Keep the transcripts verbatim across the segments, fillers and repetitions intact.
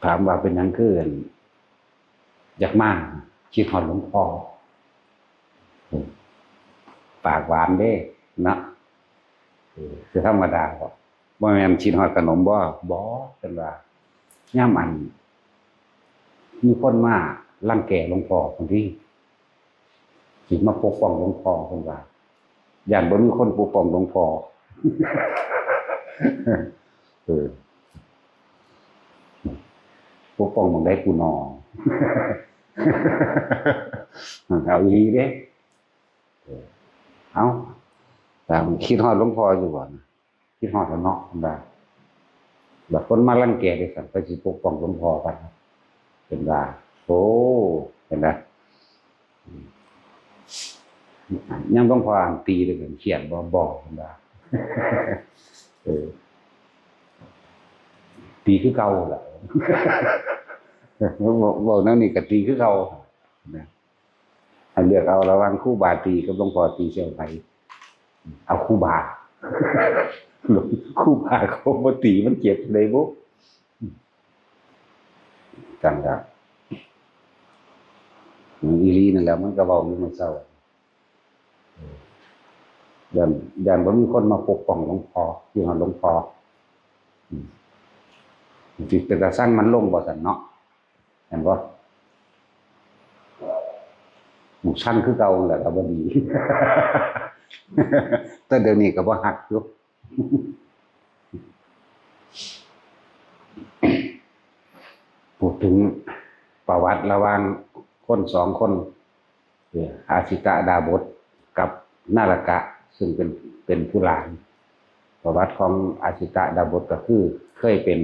ถามว่าเป็นหยังคืออยากมา คิดฮอดหลวงพ่อ ปากหวานเด้เนาะ เออ คือธรรมดาบ่ บ่แม่นคิดฮอดขนมบ่ บ่ เพิ่นว่า ยามอัน มีคนมารังแกหลวงพ่อ บางที สิมาปกป้องหลวงพ่อ เพิ่นว่า ย่านบ่มีคนปกป้องหลวงพ่อ เออ ปกป้องหม่องใดกูหนอ เอาอีหลีเด้ เออ เอา แต่คิดฮอดหลวงพ่ออยู่บ่นะ คิดฮอดแล้วเนาะ เพิ่นว่า บัดคนมารังแกจั่งซั้น ไปสิปกป้องหลวงพ่อกัน เพิ่นว่า โอ้ เห็นบ่ ยามหลวงพ่ออันตีเลย เพิ่นเครียดบ่ บ่ เพิ่นว่า เออ ตีคือเก่าล่ะ เว้า เว้าแนวนี้ก็ตีคือเก่า นะ ให้เลือกเอาระหว่างครูบาตีกับหลวงพ่อตี สิเอาไผ เอาครูบา ครูบาเขาบ่ตีมันเจ็บเลยบุ จั่งก็ อีหลีนั่นแหละ มันก็เว้าอยู่มื้อเช้า ย่าน ย่านบ่มีคนมาปกป้องหลวงพ่อ อยู่หาหลวงพ่อ อืม สิเป็นตาซังมันลงบ่ซั่นเนาะ เห็นบ่ หมู่ซังคือเก่านั่นแหละ ก็บ่ดี แต่เดี๋ยวนี้ก็บ่ฮักอยู่ พูดถึงประวัติระหว่างคนสองคน คืออาสิตะดาบสกับนารกะ ซึ่งเป็น เป็นผู้หลาน ประวัติของอาสิตะดาบสก็คือเคยเป็น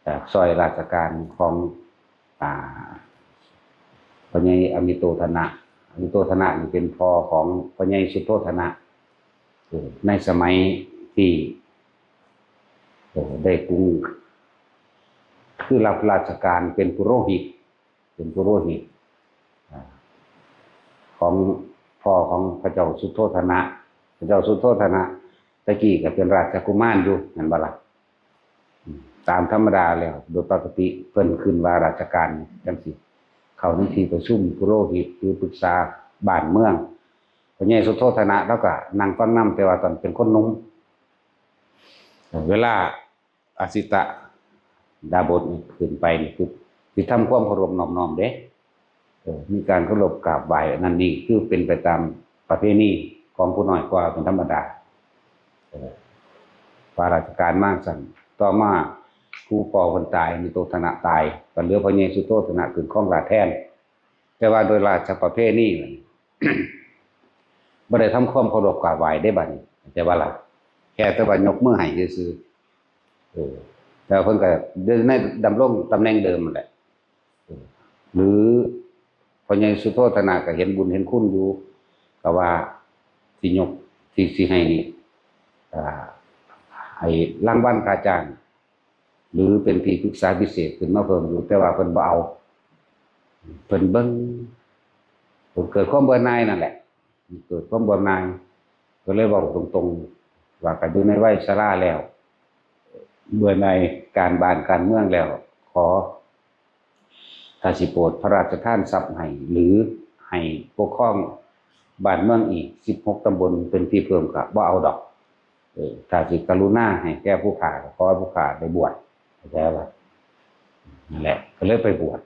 เอ่อ ซอยราชการของ อ่า พ่อใหญ่อมิโตธนะ อมิโตธนะนี่เป็นพ่อของพ่อใหญ่สุโธธนะ เออ ในสมัยที่ เออ ได้กรุง คือรับราชการเป็นปุโรหิต เป็นปุโรหิต อ่า ของพ่อของพระเจ้าสุโธธนะ พระเจ้าสุโธธนะตะกี้ก็เป็นราชกุมารอยู่ แม่นบ่ล่ะ อืม ตามธรรมดาแล้ว โดยปกติเพิ่นขึ้นว่าราชการจั่งซี้ เข้าในที่ประชุมปุโรหิต หรือปรึกษาบ้านเมือง พ่อใหญ่สุโธธนะลาวก็นั่งฟังนำ แต่ว่าตอนเป็นคนหนุ่ม เวลา อาสิตะดาบสนี่ขึ้นไปนี่คือสิทำความเคารพนอบน้อมเด้ เออ มีการเคารพกราบไหว้ อันนั้นนี่คือเป็นไปตามประเพณีของผู้น้อยกว่าเป็นธรรมดา เออ ว่าราชการมาซั่น ต่อมาผู้พ่อเพิ่นตาย อมิโตธนะตาย ก็เหลือพ่อใหญ่สุโธธนะขึ้นครองราชย์แทน แต่ว่าโดยราชประเพณีมัน บ่ได้ทำความเคารพกราบไหว้เด้บัดนี้ แต่ว่าล่ะ แค่แต่ว่ายกมือให้ซื่อๆ เออ แต่เพิ่นก็ในดำรงตำแหน่งเดิมนั่นแหละ เออ หรือพ่อใหญ่สุโธธนะก็เห็นบุญเห็นคุณอยู่ ก็ว่าสิยก สิ สิให้ อ่า ให้รางวัลค่าจ้าง หรือเป็นที่ปรึกษาพิเศษขึ้นมาเพิ่มอยู่ แต่ว่าเพิ่นบ่เอา เพิ่นเบิ่ง เพิ่นเกิดความเบื่อหน่ายนั่นแหละ เกิดความเบื่อหน่าย ก็เลยเว้าตรงๆ ว่าก็อยู่ในวัยชราแล้ว เบื่อหน่ายการบ้านการเมืองแล้ว ขอ ถ้าสิโปรดพระราชทานทรัพย์ให้ หรือให้ปกครองบ้านเมืองอีกสิบหกตำบลเป็นที่เพิ่มก็บ่เอาดอก เออ ถ้าสิกรุณาให้แก่ผู้ข้าก็ขอให้ผู้ข้าได้บวช เข้าใจบ่ นั่นแหละ ก็เลยไปบวช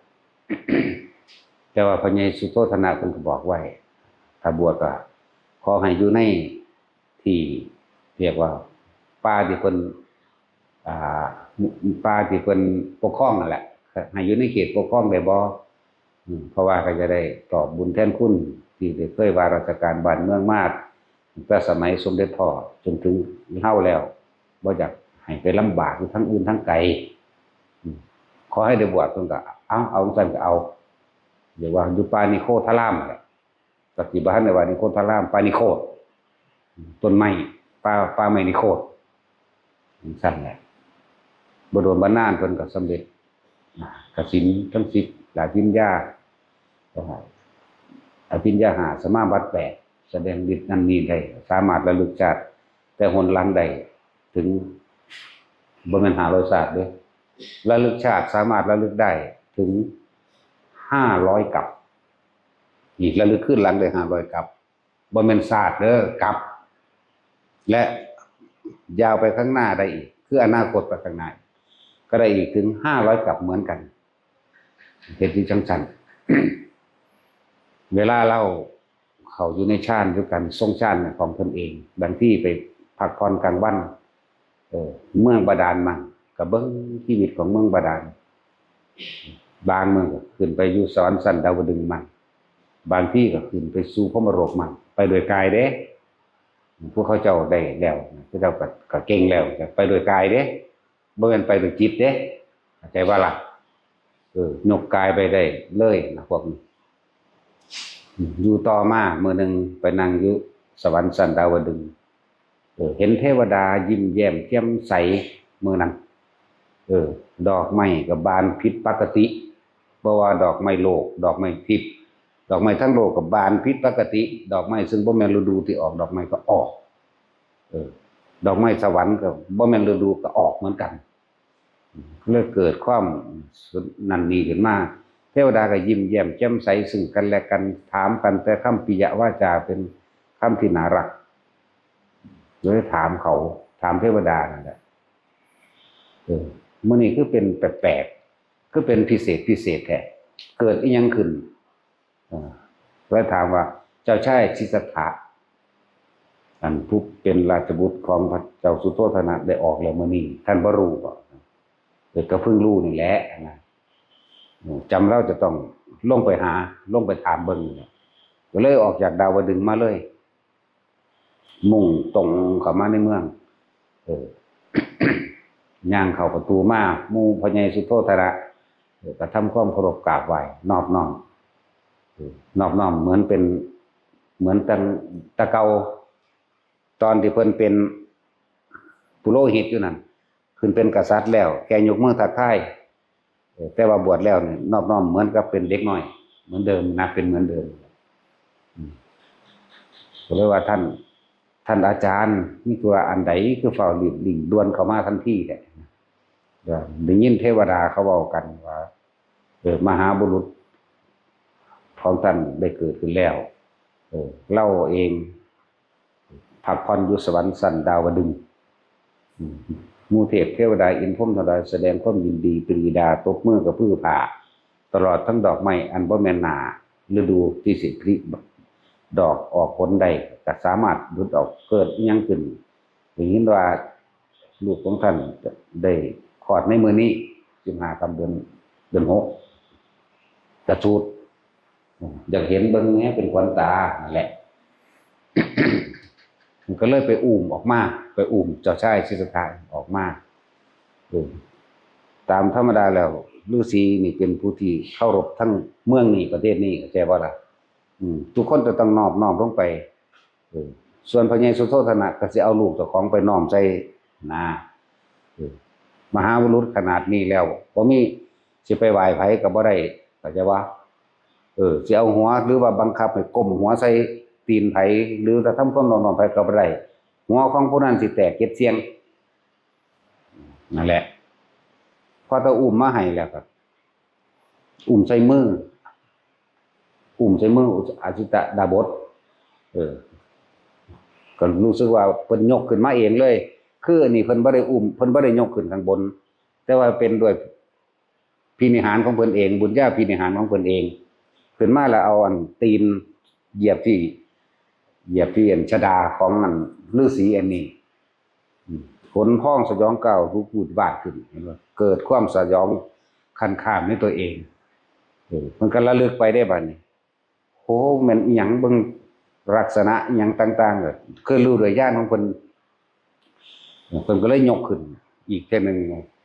แต่ว่าพระใหญ่สุโธธนะเพิ่นก็บอกไว้ ถ้าบวชก็ขอให้อยู่ในที่เรียกว่าป่าที่เพิ่น อ่า ป่าที่เพิ่นปกครองนั่นแหละ ให้อยู่ในเขตปกครองได้บ่ อืม เพราะว่าก็จะได้ตอบบุญแทนคุณที่ได้เคยว่าราชการบ้านเมืองมาตั้งแต่สมัยสมเด็จพ่อจนถึงเฮาแล้ว บ่อยากให้ไปลำบากอยู่ทางอื่นทางไกล อืม ขอให้ได้บวช เพิ่นก็ เอา เอาจั่งซั่นก็เอา เรียกว่าอยู่ป่านิโคธารามนั่นแหละ ก็สิบ่ทันได้ว่านิโคธาราม ป่านิโคธ ต้นไม้ ป่า ป่าไม้นิโคธ จั่งซั่นแหละ บ่โดนบ่นานเพิ่นก็สำเร็จ อ่า กสิณทั้งสิบ อภิญญา อภิญญาห้า สมาบัติแปด แสดงฤทธิ์นั่นนี่ได้ สามารถระลึกชาติแต่หนหลังได้ ถึง บ่แม่นห้าร้อยชาติเด้ ระลึกชาติสามารถระลึกได้ถึงห้าร้อยกัป อีกระลึกคืนหลังได้ห้าร้อยกัป บ่แม่นชาติเด้อ กัป และยาวไปข้างหน้าได้อีก คืออนาคตไปข้างหน้า ก็ได้อีกถึงห้าร้อยกัปเหมือนกัน เฮ็ดอยู่จังซั่น เวลาเราเข้าอยู่ในฌานอยู่กัน ทรงฌานของเพิ่นเอง บางทีไปพักผ่อนกลางวัน เออ เมืองบาดาลมั่ง ก็เบิ่งชีวิตของเมืองบาดาล บางเมืองก็ขึ้นไปอยู่สวรรค์ชั้นดาวดึงส์มั่ง บางทีก็ขึ้นไปสู่พรหมโลกมั่ง ไปโดยกายเด้ พวกเขาเจ้าได้แล้ว พวกเจ้าก็ ก็เก่งแล้ว ไปโดยกายเด้ บ่แม่นไปโดยจิตเด้ เข้าใจบ่ล่ะ เออ ยกกายไปได้เลยนะพวกนี้ อยู่ต่อมามื้อหนึ่งไปนั่งอยู่สวรรค์ชั้นดาวดึงส์ เออ เห็นเทวดายิ้มแย้มแจ่มใสมื้อนั้น เออ ดอกไม้ก็บานผิดปกติ บ่ว่าดอกไม้โลก ดอกไม้ทิพย์ ดอกไม้ทั้งโลกก็บานผิดปกติ ดอกไม้ซึ่งบ่แม่นฤดูที่ออกดอกไม้ก็ออก เออ ดอกไม้สวรรค์ก็บ่แม่นฤดูก็ออกเหมือนกัน เลยเกิดความนั่นนี่ขึ้นมา เทวดาก็ยิ้มแย้มแจ่มใสซึ่งกันและกัน ถามกันแต่คำปิยวาจาเป็นคำที่น่ารัก เลยถามเขา ถามเทวดานั่นแหละ เออ มื้อนี้คือเป็นแปลกๆ คือเป็นพิเศษพิเศษแท้ เกิดอิหยังขึ้น เออ เลยถามว่า เจ้าชายสิทธัตถะ อันผู้เป็นราชบุตรของพระเจ้าสุโธทนะได้ออกแล้วมื้อนี้ ท่านบ่รู้บ่ เออ ก็เพิ่งรู้นี่แหละนะ เออ จำเราจะต้องลงไปหา ลงไปถามเบิ่งนี่แหละ ก็เลยออกจากดาวดึงส์มาเลย มุ่งตรงเข้ามาในเมือง เออ ย่างเข้าประตูมา หมู่พ่อใหญ่สุโธทนะ เออ ก็ทำความเคารพกราบไหว้ นอบน้อม เออ นอบน้อมเหมือนเป็น เหมือนตั้งแต่เก่า ตอนที่เพิ่นเป็นปุโรหิตอยู่นั่น ขึ้นเป็นกษัตริย์แล้ว แค่ยกมือทักทาย เออ แต่ว่าบวชแล้วนี่นอบน้อมเหมือนกับเป็นเด็กน้อย เหมือนเดิมนะ เป็นเหมือนเดิม อืม ก็เลยว่า ท่าน ท่านอาจารย์ มีธุระอันใด คือฟ้าวรีบเร่งด่วนเข้ามาทันทีแท้ เดี๋ยวได้ยินเทวดาเขาเว้ากันว่า เออ มหาบุรุษของท่านได้เกิดขึ้นแล้ว เออ เราเอง พักผ่อนอยู่สวรรค์ชั้นดาวดึงส์ อืม หมู่เทพเทวดาอินทร์พรหมทั้งหลายแสดงความยินดีปรีดา ตบมือกระพือผ้า ตลอดทั้งดอกไม้อันบ่แม่นหน้าฤดูที่สิผลิดอกออกผลได้ ก็สามารถหลุดออก เกิดอิหยังขึ้น ได้ยินว่าลูกของท่านได้คลอดในมื้อนี้ สิบห้าค่ำเดือน เดือนหก กระสูด อยากเห็นเบิ่งแหน่เป็นขวัญตานั่นแหละ มันก็เลยไปอุ้มออกมา ไปอุ้มเจ้าชายสิทธัตถะออกมา เออ ตามธรรมดาแล้วฤาษีนี่เป็นผู้ที่เคารพทั้งเมืองนี้ประเทศนี้ เข้าใจบ่ล่ะ อืม ทุกคนจะต้องนอบน้อมลงไป เออ ส่วนพระใหญ่สุโธทนะก็สิเอาลูกเจ้าของไปน้อมใส่นะ เออ มหาบุรุษขนาดนี้แล้ว บ่มีสิไปไหว้ไผก็บ่ได้ เข้าใจบ่ เออ สิเอาหัวหรือว่าบังคับให้ก้มหัวใส่ตีนไผ หรือจะทำความนอบน้อมไผก็บ่ได้ หัวของผู้นั้นสิแตกเจ็ดเสี้ยง นั่นแหละ พอตะอุ้มมาให้แล้วก็ อุ้มใส่มือ อุ้มใส่มืออสิตดาบส เออ ก็รู้สึกว่าเพิ่นยกขึ้นมาเองเลย คืออันนี้เพิ่นบ่ได้อุ้ม เพิ่นบ่ได้ยกขึ้นข้างบน แต่ว่าเป็นด้วยพินิหารของเพิ่นเอง บุญญาพินิหารของเพิ่นเอง ขึ้นมาแล้วเอาอันตีนเหยียบที่ เหยียบที่อันชดาของอันฤาษีอันนี้ อืม ขนพองสยองก้าวลุกวืดวาดขึ้น เห็นบ่ เกิดความสยองคันคามในตัวเอง เออ มันก็ระลึกไปได้บัดนี้ โห แม่นอิหยัง เบิ่งลักษณะอิหยังต่างๆ ก็คือรู้ด้วยญาณของเพิ่น เพิ่นก็เลยยกขึ้นอีกเทื่อหนึ่ง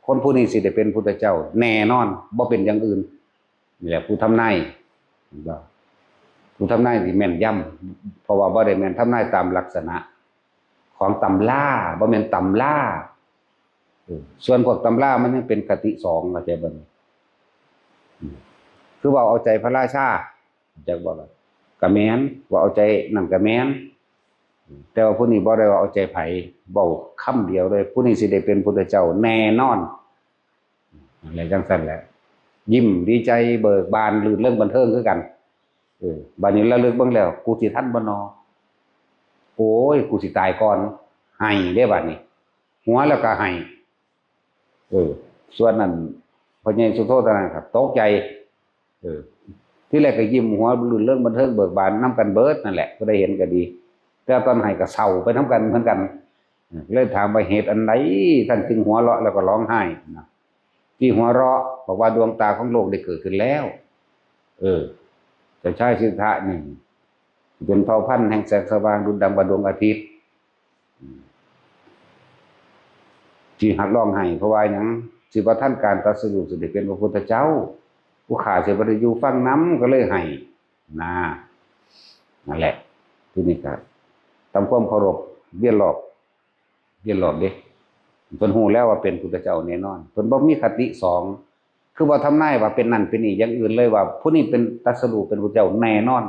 คนผู้นี้สิได้เป็นพุทธเจ้าแน่นอน บ่เป็นอย่างอื่น นี่แหละผู้ทำนาย เห็นบ่ ผู้ทำนายที่แม่นยำ เพราะว่าบ่ได้แม่นทำนายตามลักษณะของตำรา บ่แม่นตำรา เออ ส่วนพวกตำรามันยังเป็นคติสอง เข้าใจบ่นี่ อืม คือเว้าเอาใจพระราชา จักบ่ล่ะ ก็แม่น เว้าเอาใจนั่นก็แม่น แต่ว่าผู้นี้บ่ได้ว่าเอาใจไผ เว้าคำเดียวเลย ผู้นี้สิได้เป็นพุทธเจ้าแน่นอน อะไรจังซั่นแหละ ยิ้มดีใจเบิกบานรื่นเริงบันเทิงคือกัน เออ บัดนี้ระลึกเบิ่งแล้ว กูสิทันบ่นอ โอ้ย กูสิตายก่อน ไห้เด้บัดนี้ หัวแล้วก็ไห้ เออ ส่วนนั้น พ่อใหญ่สุโธทนั้นครับ ตกใจ เออ ที่แรกก็ยิ้มหัวรื่นเริงบันเทิงเบิกบานนำกันเบิดนั่นแหละ ผู้ใดเห็นก็ดี แต่ตอนไห้ก็เศร้าไปนำกันเหมือนกัน เออ เลยถามว่าเหตุอันใดท่านจึงหัวเราะแล้วก็ร้องไห้นะ ที่หัวเราะบอกว่าดวงตาของโลกได้เกิดขึ้นแล้ว เออ เจ้าชายสิทธัตถะนี่ เป็นเผ่าพันธุ์แห่งแสงสว่างดุจดังกว่าดวงอาทิตย์ อืม ที่หัดร้องไห้ เพราะว่าหยัง สิบ่ทันการตรัสรู้ สิได้เป็นพระพุทธเจ้า ผู้ข้าสิบ่ได้อยู่ฟังนำ ก็เลยไห้ นะ นั่นแหละ ทีนี้ก็ทำความเคารพ เวียนรอบ เวียนรอบเด้ เพิ่นฮู้แล้วว่าเป็นพุทธเจ้าแน่นอน เพิ่นบ่มีคติสอง คือบ่ทำนายว่าเป็นนั่นเป็นนี่อย่างอื่นเลยว่า ผู้นี้เป็นตรัสรู้เป็นพุทธเจ้าแน่นอน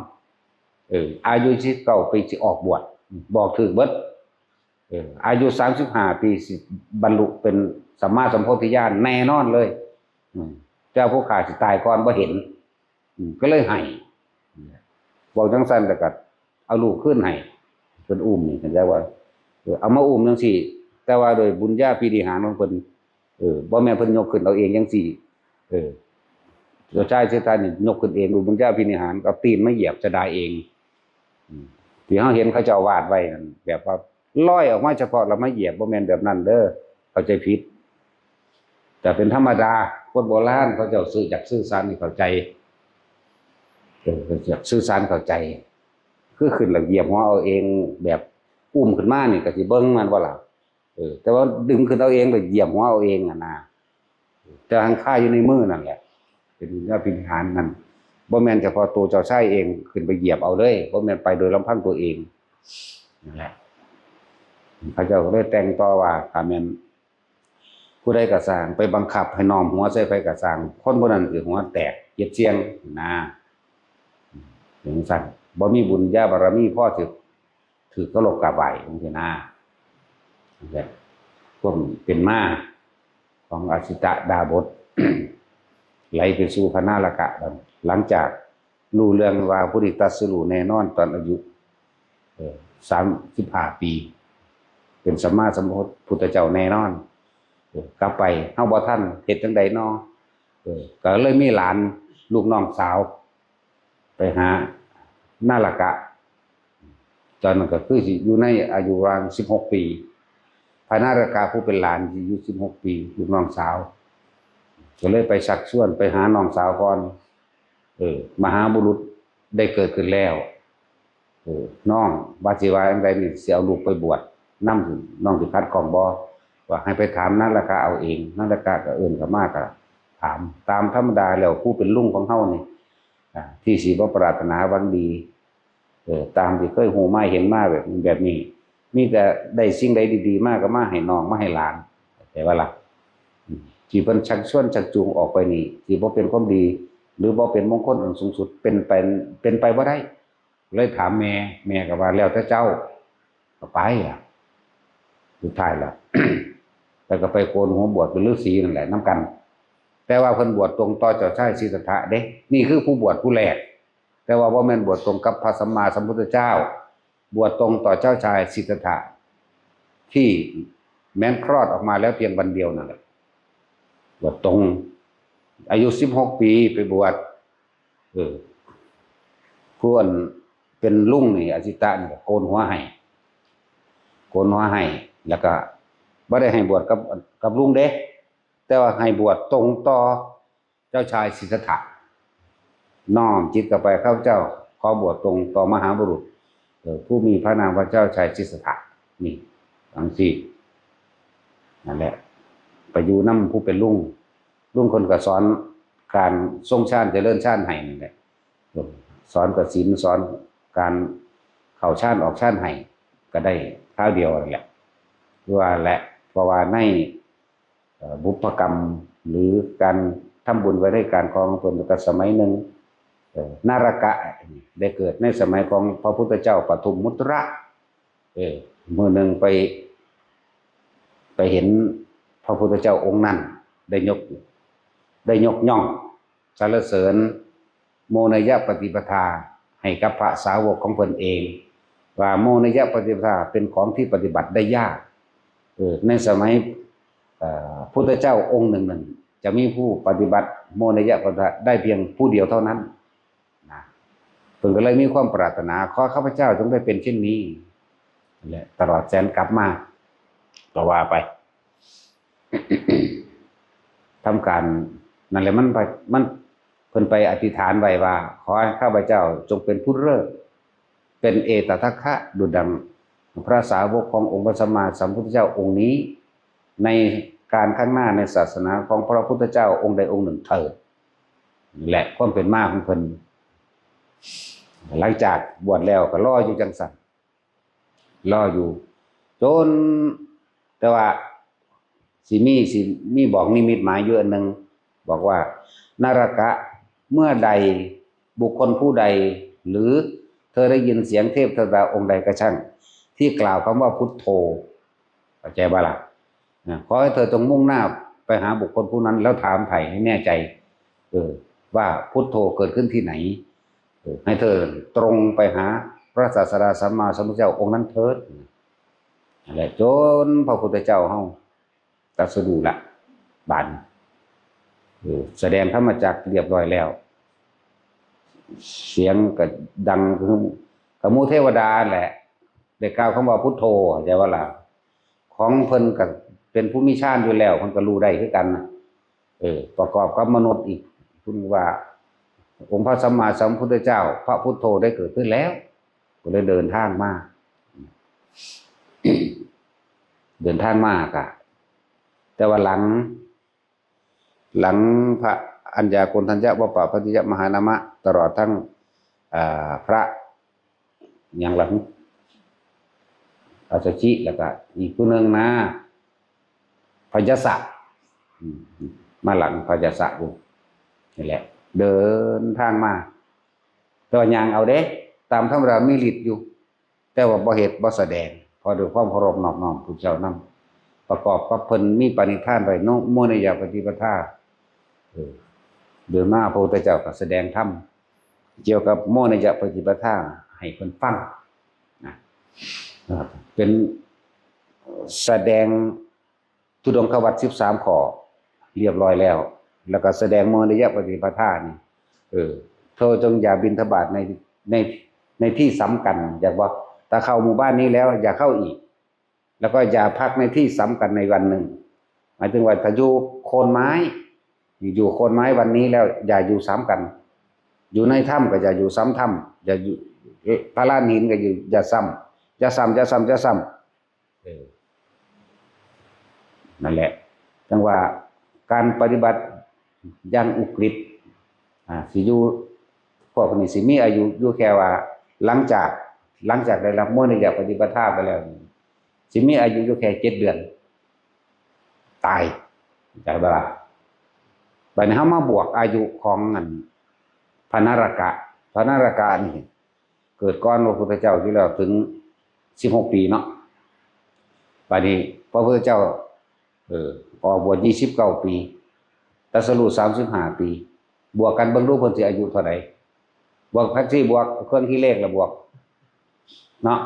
เออ อายุสิบเก้าปีสิออกบวช บอกถืกเบิด เออ อายุสามสิบห้าปีสิบรรลุเป็นสัมมาสัมโพธิญาณแน่นอนเลย อืม แต่ผู้ข้าสิตายก่อนบ่เห็น อืม ก็เลยไห้ เว้าจังซั่นแล้วก็เอาลูกคืนให้ เพิ่นอุ้มนี่ เข้าใจว่า เออ เอามาอุ้มจังซี่ แต่ว่าโดยบุญญาภินิหารของเพิ่น เออ บ่แม่นเพิ่นยกขึ้นเอาเองจังซี่ เออ เจ้าชายสิทธัตถะนี่ยกขึ้นเองโดยบุญญาภินิหาร เอาตีนมาเหยียบจะได้เอง อืม ที่เฮาเห็นเขาเจ้าวาดไว้นั่น แบบว่าลอยออกมาเฉพาะแล้วมาเหยียบ บ่แม่นแบบนั้นเด้อ เข้าใจผิด แต่เป็นธรรมดา คนโบราณเขาเจ้าสื่อ อยากสื่อสารให้เข้าใจ เออ อยากสื่อสารเข้าใจ คือขึ้นแล้วเหยียบหัวเอาเอง แบบอุ้มขึ้นมานี่ก็สิเบิ่งแม่นบ่ล่ะ เออ แต่ว่าดึงขึ้นเอาเองแล้วเหยียบหัวเอาเองอะนะ แต่หั้งคาอยู่ในมือนั่นแหละ เป็นวิญญาณพิหารนั่น บ่แม่นเฉพาะตัวเจ้าชายเองขึ้นไปเหยียบเอาเลย บ่แม่นไปโดยลำพังตัวเอง นั่นแหละ เขาเจ้าก็เลยแต่งต่อว่า ถ้าแม่นผู้ใดก็ซ่าง ไปบังคับให้น้อมหัวใส่ไผก็ซ่าง คนผู้นั้นสิหัวแตกเจ็ดเสี้ยงนะ จังซั่น บ่มีบุญญาบารมีพอสิถือเคารพกราบไหว้จังซี้นะ นั่นแหละ ความเป็นมาของอสิตดาบส ไหลไปสู่พระนรกะ หลังจากรู้เรื่องว่าผู้นี้ตรัสรู้แน่นอนตอนอายุ เอ่อ สามสิบห้าปี เป็นสัมมาสัมพุทธเจ้าแน่นอน เอ่อ กลับไป เฮาบ่ทัน เฮ็ดจั่งใดน้อ เอ่อ ก็เลยมีหลานลูกน้องสาว ไปหานาลกะ ตอนนั้นก็คือสิอยู่ในอายุประมาณสิบหกปี พระนาลกะผู้เป็นหลานสิอายุสิบหกปี ลูกน้องสาว ก็เลยไปชักชวนไปหาน้องสาวก่อน เออ มหาบุรุษได้เกิดขึ้นแล้ว เออ น้องว่าสิว่าจั่งใดนี่ สิเอาลูกไปบวชนำ น้องสิขัดข้องบ่ ว่าให้ไปถามนาลกะเอาเอง นาลกะก็เอิ้นเข้ามาก็ถาม ตามธรรมดาแล้วผู้เป็นลุงของเฮานี่ อ่า ที่สิบ่ปรารถนาหวังดี เออ ตามที่เคยฮู้มาเห็นมาแบบ แบบนี้ มีแต่ได้สิ่งใดดีๆมาก็มาให้น้องมาให้หลาน เข้าใจบ่ล่ะ อืม ที่เพิ่นชักชวนชักจูงออกไปนี่ ที่บ่เป็นความดี หรือบ่เป็นมงคลอันสูงสุด เป็นไป เป็นไปบ่ได้ เลยถามแม่ แม่ก็ว่าแล้วแต่เจ้า ก็ไปล่ะ สุดท้ายล่ะ แล้วก็ไปโกนหัวบวชเป็นฤาษีนั่นแหละนำกัน แต่ว่าเพิ่นบวชตรงต่อเจ้าชายสิทธัตถะเด้ นี่คือผู้บวชผู้แรก แต่ว่าบ่แม่นบวชตรงกับพระสัมมาสัมพุทธเจ้า บวชตรงต่อเจ้าชายสิทธัตถะ ที่แม้นคลอดออกมาแล้วเพียงวันเดียวนั่นแหละ บวชตรง อายุสิบหกปีไปบวช เออ ผู้อันเป็นลุงนี่ อสิตะนี่ก็โกนหัวให้ โกนหัวให้ แล้วก็บ่ได้ให้บวชกับ กับลุงเด้ แต่ว่าให้บวชตรงต่อเจ้าชายสิทธัตถะ น้อมจิตเข้าไป ข้าพเจ้าขอบวชตรงต่อมหาบุรุษ เอ่อ ผู้มีพระนามว่าเจ้าชายสิทธัตถะ นี่ จังซี่ นั่นแหละ ไปอยู่นำผู้เป็นลุง ลุงเพิ่นก็สอนการทรงฌานเจริญฌานให้นั่นแหละ สอนกสิณ สอนการเข้าฌานออกฌานให้ ก็ได้คราวเดียวนั่นแหละ คือว่าแหละ เพราะว่าใน เอ่อ บุพกรรม หรือการทำบุญไว้ในการครองของเพิ่น ก็สมัยหนึ่ง เอ่อ นาลกะได้เกิดในสมัยของพระพุทธเจ้าปทุมมุตระ เออ มื้อหนึ่งไป ไปเห็นพระพุทธเจ้าองค์นั้น ได้ยก ได้ยกย่องสรรเสริญ โมนยปฏิปทาให้กับพระสาวกของเพิ่นเอง ว่าโมนยปฏิปทาเป็นของที่ปฏิบัติได้ยาก เออ ในสมัย เอ่อ พุทธเจ้าองค์หนึ่งหนึ่ง จะมีผู้ปฏิบัติโมนยปฏิปทาได้เพียงผู้เดียวเท่านั้นนะ เพิ่นก็เลยมีความปรารถนา ขอข้าพเจ้าจงได้เป็นเช่นนี้นั่นแหละ ตลอดแสนกลับมา ก็ว่าไป ทำการนั่นแหละ มันไป มัน เพิ่นไปอธิษฐานไว้ว่า ขอให้ข้าพเจ้าจงเป็นผู้เลิศ เป็นเอตทัคคะ ดุจดังพระสาวกขององค์พระสัมมาสัมพุทธเจ้าองค์นี้ ในการข้างหน้าในศาสนาของพระพุทธเจ้าองค์ใดองค์หนึ่งเถิด นี่แหละความเป็นมาของเพิ่น หลังจากบวชแล้วก็รออยู่จังซั่น รออยู่ จน แต่ว่าสิมี สิมีบอกนิมิตหมายอยู่อันหนึ่ง บอกว่า นรกะ เมื่อใดบุคคลผู้ใด หรือเธอได้ยินเสียงเทพเทวดาองค์ใดก็ช่าง ที่กล่าวคำว่าพุทโธ เข้าใจบ่ล่ะ นะ ขอให้เธอจงมุ่งหน้าไปหาบุคคลผู้นั้น แล้วถามไถ่ให้แน่ใจ เออ ว่าพุทโธเกิดขึ้นที่ไหน เออ ให้เธอตรงไปหาพระศาสดาสัมมาสัมพุทธเจ้าองค์นั้นเถิด นั่นแหละ จนพระพุทธเจ้าเฮาตรัสรู้ละ บาดนี้ เออ แสดงธรรมจักรเรียบร้อยแล้ว เสียงก็ดังคือกับหมู่เทวดาแหละ ได้กล่าวคำว่าพุทโธ เข้าใจบ่ล่ะ ของเพิ่นก็เป็นผู้มีฌานอยู่แล้ว เพิ่นก็รู้ได้คือกันนะ เออ ประกอบกับมนุษย์อีก เพิ่นว่า องค์พระสัมมาสัมพุทธเจ้า พระพุทโธได้เกิดขึ้นแล้ว ก็เลยเดินทางมา เดินทางมากะ แต่ว่าหลัง หลังพระอัญญาโกณฑัญญะ วัปปะพัตติยะ มหานามะ ตลอดทั้ง อ่า พระ หยังล่ะ อัสสชิ แล้วก็อีกผู้หนึ่งนะ พยสสะ อืม มาหลังพยสสะอยู่ นี่แหละ เดินทางมา แต่ว่าย่างเอาเด้ ตามธรรมดามีฤทธิ์อยู่ แต่ว่าบ่เฮ็ดบ่แสดง เพราะด้วยความเคารพนอบน้อมพุทธเจ้านำ ประกอบกับเพิ่นมีปณิธานไว้เนาะ โมนยปฏิปทา เออ เดินมาพระพุทธเจ้าก็แสดงธรรม เกี่ยวกับโมนยปฏิปทาให้เพิ่นฟังนะ เอ่อ เป็นแสดงธุดงควัตรสิบสามข้อเรียบร้อยแล้ว แล้วก็แสดงโมนยปฏิปทานี่ เออ เธอจงอย่าบิณฑบาตใน ใน ในที่สำคัญ อยากบอก ถ้าเข้าหมู่บ้านนี้แล้วอย่าเข้าอีก แล้วก็อย่าพักในที่สำคัญในวันหนึ่ง หมายถึงว่าถ้าอยู่โคนไม้ อยู่โคนไม้วันนี้แล้วอย่าอยู่สำคัญ อยู่ในถ้ำก็อย่าอยู่สำถ้ำ อย่าอยู่ เอ๊ะ พระลานหินก็อยู่ อย่าสำ อย่าสำ อย่าสำ อย่าสำ เออ นั่นแหละ จังว่าการปฏิบัติอย่างอุกฤษ อ่า สิอยู่ พวกนี้สิมีอายุอยู่แค่ว่า หลังจาก หลังจากได้รับโมนยปฏิปทาไปแล้วนี่ สิมีอายุอยู่แค่เจ็ดเดือน ตาย เข้าใจบ่ล่ะ บัดนี้เฮามาบวกอายุของอัน พระนรกะ พระนรกะนี่ เกิดก่อนพระพุทธเจ้าอยู่แล้วถึงสิบหกปีเนาะ บัดนี้พระพุทธเจ้า เออ ออกบวชยี่สิบเก้าปี ตรัสรู้สามสิบห้าปี บวกกันเบิ่งดูเพิ่นสิอายุเท่าใด บวกแท็กซี่ บวกเครื่องคิดเลขแล้วบวก เนาะ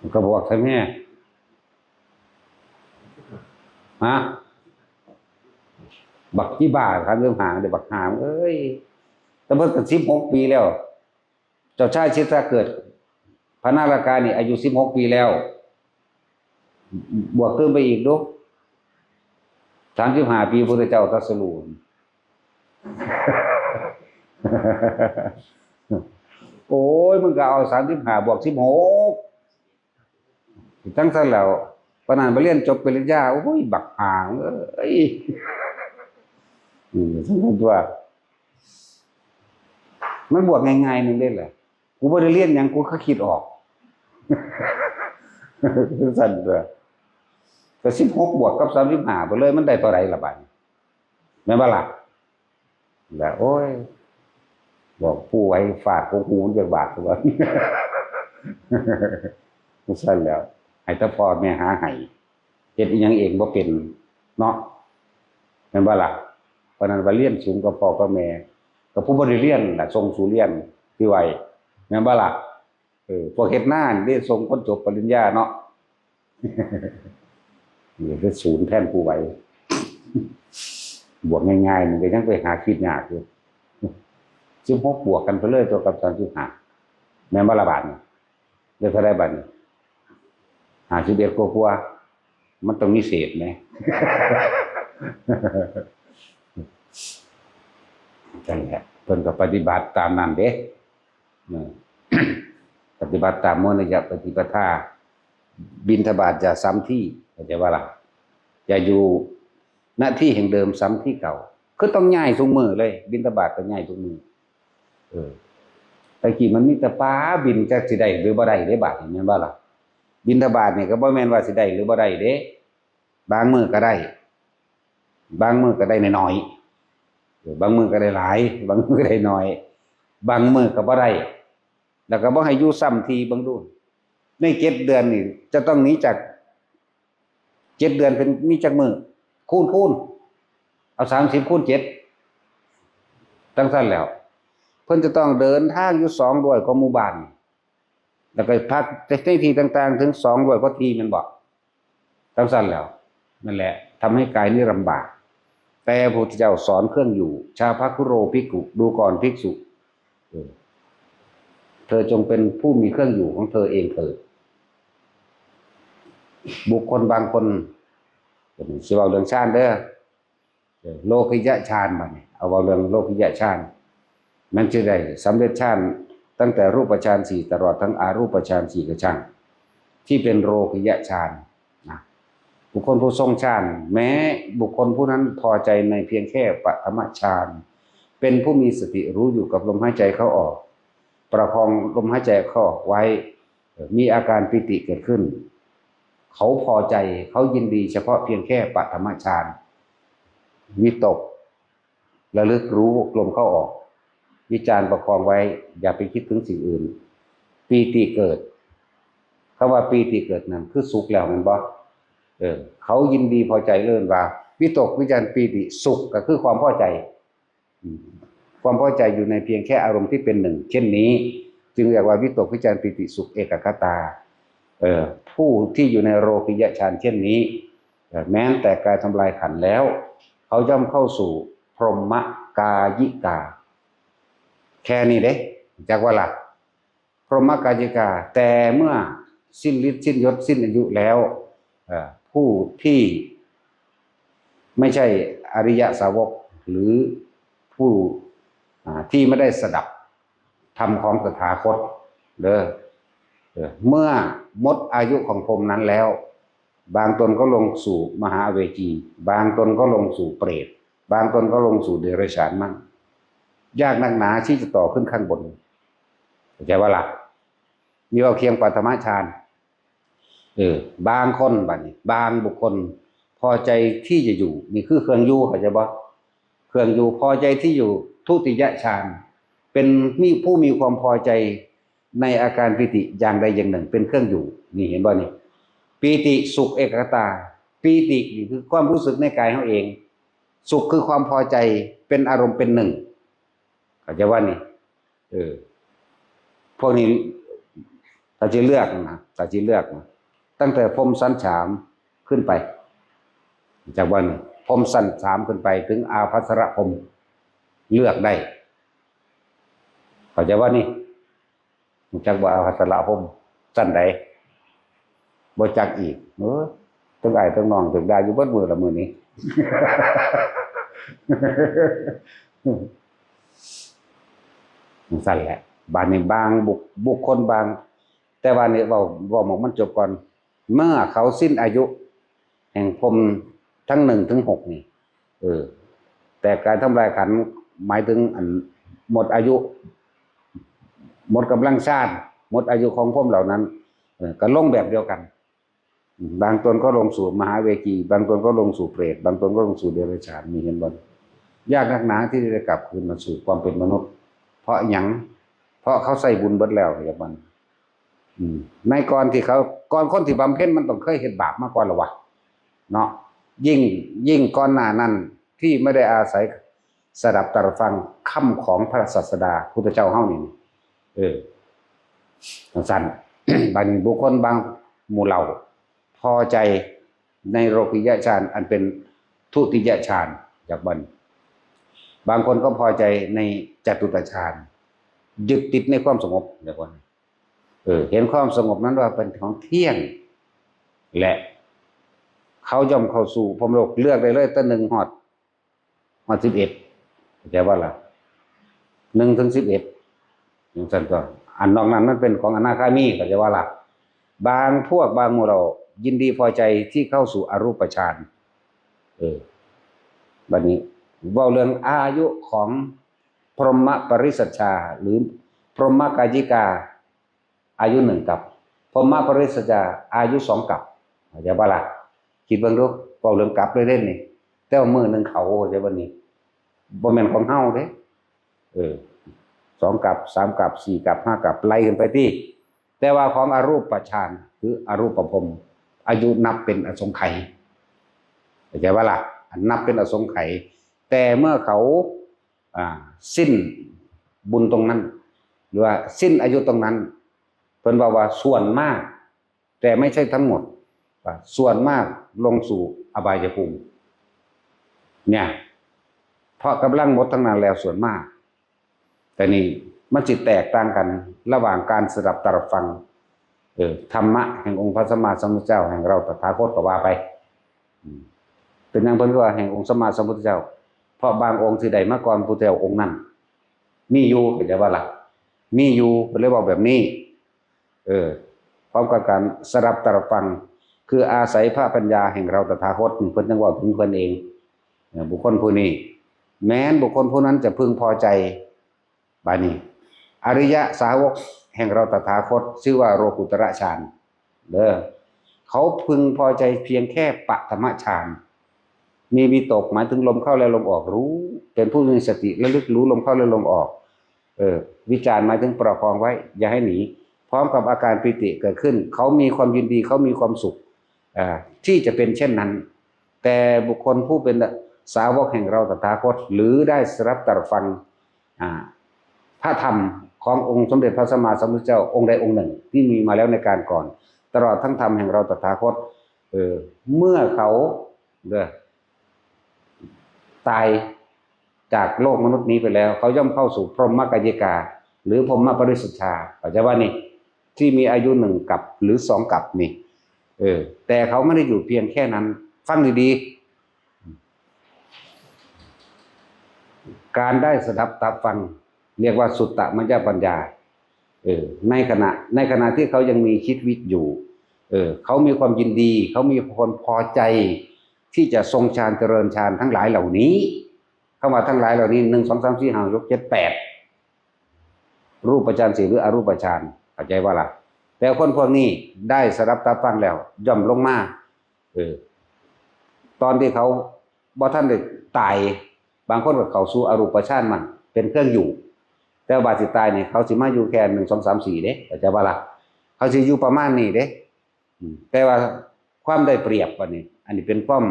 มันก็บวกใช่ไหม ฮะ บักขี้บ้า สามสิบห้า เดี๋ยวบักหามเอ้ย แต่เพิ่นก็สิบหกปีแล้ว เจ้าชายสิทธัตถะเกิด พระนรกานี่อายุสิบหกปีแล้ว บวกเพิ่มไปอีกดู สามสิบห้าปีพุทธเจ้าตรัสรู้ โอ้ย มึงก็เอาสามสิบห้าบวกสิบหก ทั้งซั่นแล้ว ปานนั้นไปเรียนจบปริญญา โอ้ย บักหามเอ้ย อืม ซั่นตัว มันบวกง่ายๆ นึงเด้แหละ กูบ่ได้เรียนหยัง กูก็คิดออก ซั่นตัว ก็สิบหกบวกกับสามสิบห้าไปเลย มันได้เท่าใดล่ะบัดนี้ แม่นบ่ล่ะ แล้ว โอ้ย บอกปู่ไว้ฝากของหูจักบาทตัว จั่งซั้นแหล้ว ให้แต่พ่อแม่หาให้ เฮ็ดอิหยังเองบ่เป็นเนาะ แม่นบ่ล่ะ เพราะนั้นว่าเรียนสูงกว่าพ่อกว่าแม่ ก็ผู้บ่ได้เรียนน่ะส่งสู่เรียน ที่ไว้ แม่นบ่ล่ะ เออ พวกเฮ็ดนานี่เด้ส่งคนจบปริญญาเนาะ นี่คือศูนย์แทนผู้ไหว บวกง่ายๆ มันก็ยังไปหาคิดยากอยู่ สิบหก บวกกันไปเลยตัวกับ สามสิบห้า แม่นบ่ล่ะบาดนี้ ได้เท่าใดบาดนี้ ห้าสิบเอ็ด กว่าๆ มันต้องมีเศษแหม จั่งแหละ เพิ่นก็ปฏิบัติตามนั้นเด้ เออ ปฏิบัติตามโมนยปฏิปทา บิณฑบาตอย่าซ้ำที่ เข้าใจบ่ล่ะ อย่าอยู่ ณ ที่แห่งเดิมซ้ำที่เก่า คือต้องย้ายทุกมื้อเลย บิณฑบาตก็ย้ายทุกมื้อ เออ แต่กี้มันมีแต่ปลาบิน จักสิได้หรือบ่ได้เด้ บาดนี้ แม่นบ่ล่ะ บิณฑบาตนี่ก็บ่แม่นว่าสิได้หรือบ่ได้เด้ บางมื้อก็ได้ บางมื้อก็ได้น้อยๆ เออ บางมื้อก็ได้หลาย บางมื้อก็ได้น้อย บางมื้อก็บ่ได้ แล้วก็บ่ให้อยู่ซ้ำที่ เบิ่งดู ในเจ็ดเดือนนี่จะต้องหนีจาก เจ็ดเดือนเป็น มีจักมื้อ คูณ คูณ เอา สามสิบ คูณ เจ็ด จั่งซั้นแหล้ว เพิ่นจะต้องเดินทางอยู่ สองร้อย กว่าหมู่บ้าน แล้วก็พักในที่ต่างๆ ถึง สองร้อย กว่าที่ แม่นบ่ จั่งซั้นแหล้ว นั่นแหละ ทำให้กายนี้ลำบาก แต่พระพุทธเจ้าสอนเครื่องอยู่ ชาพคุโรภิกขุ ดูก่อนภิกษุ เออ เธอจงเป็นผู้มีเครื่องอยู่ของเธอเองเถิด บุคคลบางคน สิเว้าเรื่องฌานเด้อ เออ โลกิยฌาน บัดนี้ เอาเว้าเรื่องโลกิยฌาน มันจะได้สำเร็จฌาน ตั้งแต่รูปฌานสี่ ตลอดทั้งอรูปฌานสี่ก็ช่าง ที่เป็นโลกิยฌานนะ บุคคลผู้ทรงฌาน แม้บุคคลผู้นั้นพอใจในเพียงแค่ปฐมฌาน เป็นผู้มีสติรู้อยู่กับลมหายใจเข้าออก ประคองลมหายใจเข้าออกไว้ เอ่อ มีอาการปีติเกิดขึ้น เขาพอใจ เขายินดีเฉพาะเพียงแค่ปฐมฌาน วิตก ระลึกรู้ลมเข้าออก วิจารประคองไว้ อย่าไปคิดถึงสิ่งอื่น ปีติเกิด คำว่าปีติเกิดนั่นคือสุขแล้วแม่นบ่ เออ เขายินดีพอใจ เอิ้นว่า วิตก วิจาร ปีติ สุขก็คือความพอใจ อืม ความพอใจอยู่ในเพียงแค่อารมณ์ที่เป็นหนึ่ง เช่นนี้ จึงเรียกว่าวิตก วิจาร ปีติ สุข เอกัคคตา เอ่อ ผู้ที่อยู่ในโลกิยฌานเช่นนี้ เอ่อ แม้แต่กายทำลายขันธ์แล้ว เขาย่อมเข้าสู่พรหมกายิกา แค่นี้เด้ จักว่าล่ะ พรหมกายิกา แต่เมื่อสิ้นฤทธิ์สิ้นยศสิ้นอายุแล้ว เอ่อ ผู้ที่ไม่ใช่อริยสาวก หรือผู้อ่าที่ไม่ได้สดับธรรมของตถาคตเด้อ เอ่อ เมื่อหมดอายุของพรหมนั้นแล้ว บางตนก็ลงสู่มหาเวจี บางตนก็ลงสู่เปรต บางตนก็ลงสู่เดรัจฉานมั่ง ยากนักหนาที่จะต่อขึ้นข้างบน เข้าใจว่าล่ะ นี่เว้าเคียงปฐมฌาน เออ บางคนบัดนี้ บางบุคคล พอใจที่จะอยู่ นี่คือเครื่องอยู่ เข้าใจบ่ เครื่องอยู่ พอใจที่อยู่ ทุติยฌาน เป็นมี ผู้มีความพอใจในอาการปีติอย่างใดอย่างหนึ่งเป็นเครื่องอยู่ นี่เห็นบ่นี่ ปีติสุขเอกัคคตา ปีตินี่คือความรู้สึกในกายเขาเอง สุขคือความพอใจเป็นอารมณ์เป็นหนึ่ง เข้าใจว่านี่ เออ พวกนี้ ถ้าจะเลือกนะ ถ้าจะเลือกนะ ตั้งแต่พรหมชั้นสามขึ้นไป จากว่านี่ พรหมชั้นสามขึ้นไปถึงอาภัสสรพรหม เลือกได้ เข้าใจว่านี่ รู้จักบ่ อาภัสสรพรหม ชั้นใด บ่จักอีก เออ ตึงอ้ายตึงน้องตึงด่าอยู่เบิดมื้อละมื้อนี้ จั่งซั้นแหละ บาดนี้บางบุค บุคคลบาง แต่ว่านี่เว้า เว้าหม่องมันจบก่อน เมื่อเขาสิ้นอายุแห่งพรหมทั้งหนึ่งถึงหกนี่ เออ แต่การทำลายขันธ์หมายถึงอันหมดอายุ หมดกำลังฌาน หมดอายุของพรหมเหล่านั้น เออ ก็ลงแบบเดียวกัน บางตนก็ลงสู่มหาเวจี บางตนก็ลงสู่เปรต บางตนก็ลงสู่เดรัจฉาน นี่เห็นบ่ ยากนักหนาที่จะกลับคืนมาสู่ความเป็นมนุษย์ เพราะหยัง เพราะเขาใส่บุญเบิดแล้ว อย่างมัน อืม ในก่อนที่เขา ก่อนคนที่บำเพ็ญมันต้องเคยเฮ็ดบาปมาก่อนแล้ววะ เนาะ ยิ่ง ยิ่งก่อนหน้านั้นที่ไม่ได้อาศัยสดับตรับฟังคำของพระศาสดาพุทธเจ้าเฮานี่ เออ จั่งซั้น บาดนี้บุคคลบางหมู่เหล่า พอใจในโลกิยฌานอันเป็นทุติยฌาน จากบัดนี้ บางคนก็พอใจในจตุตฌาน ยึดติดในความสงบ จากบัดนี้ เออ เห็นความสงบนั้นว่าเป็นของเที่ยง และเขาย่อมเข้าสู่พรหมโลก เลือกได้เลย ตั้งหนึ่งฮอด ฮอดสิบเอ็ด เข้าใจบ่ล่ะ หนึ่งถึงสิบเอ็ด จั่งซั้นตั๊ว อันนอกนั้นมันเป็นของอนาคามี เข้าใจบ่ล่ะ บางพวกบางหมู่เหล่ายินดีพอใจที่เข้าสู่อรูปฌาน เออ บัดนี้เว้าเรื่องอายุของพรหมปริสัชชา หรือพรหมกายิกา อายุหนึ่งกัป พรหมปริสัชชา อายุสองกัป เข้าใจบ่ล่ะ คิดเบิ่งดู เว้าเรื่องกัปเลยเด้นี่ แต่ว่ามื้อหนึ่งเขา เข้าใจบ่นี่ บ่แม่นของเฮาเด้ เออ สองกัป สามกัป สี่กัป ห้ากัป ไล่ขึ้นไปติ แต่ว่าของอรูปฌาน คืออรูปพรหม อายุนับเป็นอสงไขย เข้าใจบ่ล่ะ อันนับเป็นอสงไขย แต่เมื่อเขา อ่า สิ้นบุญตรงนั้น หรือว่าสิ้นอายุตรงนั้น เพิ่นว่า ว่าส่วนมาก แต่ไม่ใช่ทั้งหมด ว่าส่วนมากลงสู่อบายภูมิ เนี่ย เพราะกำลังหมดทั้งนั้นแล้วส่วนมาก แต่นี่มันสิแตกต่างกันระหว่างการสดับตรับฟัง เออ ธรรมะแห่งองค์พระสัมมาสัมพุทธเจ้าแห่งเราตถาคตก็ว่าไป อืม เป็นหยังเพิ่นว่าแห่งองค์สัมมาสัมพุทธเจ้า เพราะบางองค์ที่ได้มาก่อนพุทธเจ้าองค์นั้น มีอยู่ เข้าใจบ่ล่ะ มีอยู่ เพิ่นเลยเว้าแบบนี้ เออ พร้อมกับการสดับตรับฟัง คืออาศัยพระปัญญาแห่งเราตถาคต เพิ่นจั่งเว้าถึงเพิ่นเอง เออ บุคคลผู้นี้ แม้นบุคคลผู้นั้นจะพึงพอใจ บาดนี้ อริยสาวกแห่งเราตถาคต ชื่อว่าโลกุตระฌาน เด้อ เขาพึงพอใจเพียงแค่ปฐมฌาน มีวิตกหมายถึงลมเข้าและลมออกรู้ เป็นผู้มีสติระลึกรู้ลมเข้าและลมออก เออ วิจารหมายถึงประคองไว้ อย่าให้หนี พร้อมกับอาการปีติเกิดขึ้น เขามีความยินดี เขามีความสุข อ่า ที่จะเป็นเช่นนั้น แต่บุคคลผู้เป็นสาวกแห่งเราตถาคต หรือได้สดับตรับฟัง อ่า พระธรรมขององค์สมเด็จพระสัมมาสัมพุทธเจ้าองค์ใดองค์หนึ่งที่มีมาแล้วในการก่อน ตลอดทั้งธรรมแห่งเราตถาคต เออ เมื่อเขา เด้อ ตายจากโลกมนุษย์นี้ไปแล้ว เขาย่อมเข้าสู่พรหมกายิกา หรือพรหมปริสัชชา เข้าใจบ่นี่ ที่มีอายุหนึ่งกัปหรือสองกัปนี่ เออ แต่เขาไม่ได้อยู่เพียงแค่นั้น ฟังดีๆ การได้สดับตรับฟัง เรียกว่าสุตตมยปัญญา เออ ในขณะ ในขณะที่เขายังมีชีวิตอยู่ เออ เขามีความยินดี เขามีความพอใจ ที่จะทรงฌานเจริญฌานทั้งหลายเหล่านี้ คำว่าทั้งหลายเหล่านี้ หนึ่ง สอง สาม สี่ ห้า หก เจ็ด แปด รูปฌานสี่หรืออรูปฌาน เข้าใจบ่ล่ะ แต่คนพวกนี้ได้สดับตรับฟังแล้ว ย่อมลงมา เออ ตอนที่เขาบ่ทันได้ตาย บางคนก็เข้าสู่อรูปฌานมันเป็นเครื่องอยู่ แต่ว่าสิตายนี่เขาสิมาอยู่แค่ หนึ่ง สอง สาม สี่ เด้ เข้าใจบ่ล่ะ เขาสิอยู่ประมาณนี้เด้ อืม แต่ว่าความได้เปรียบอันนี้ อันนี้เป็นความ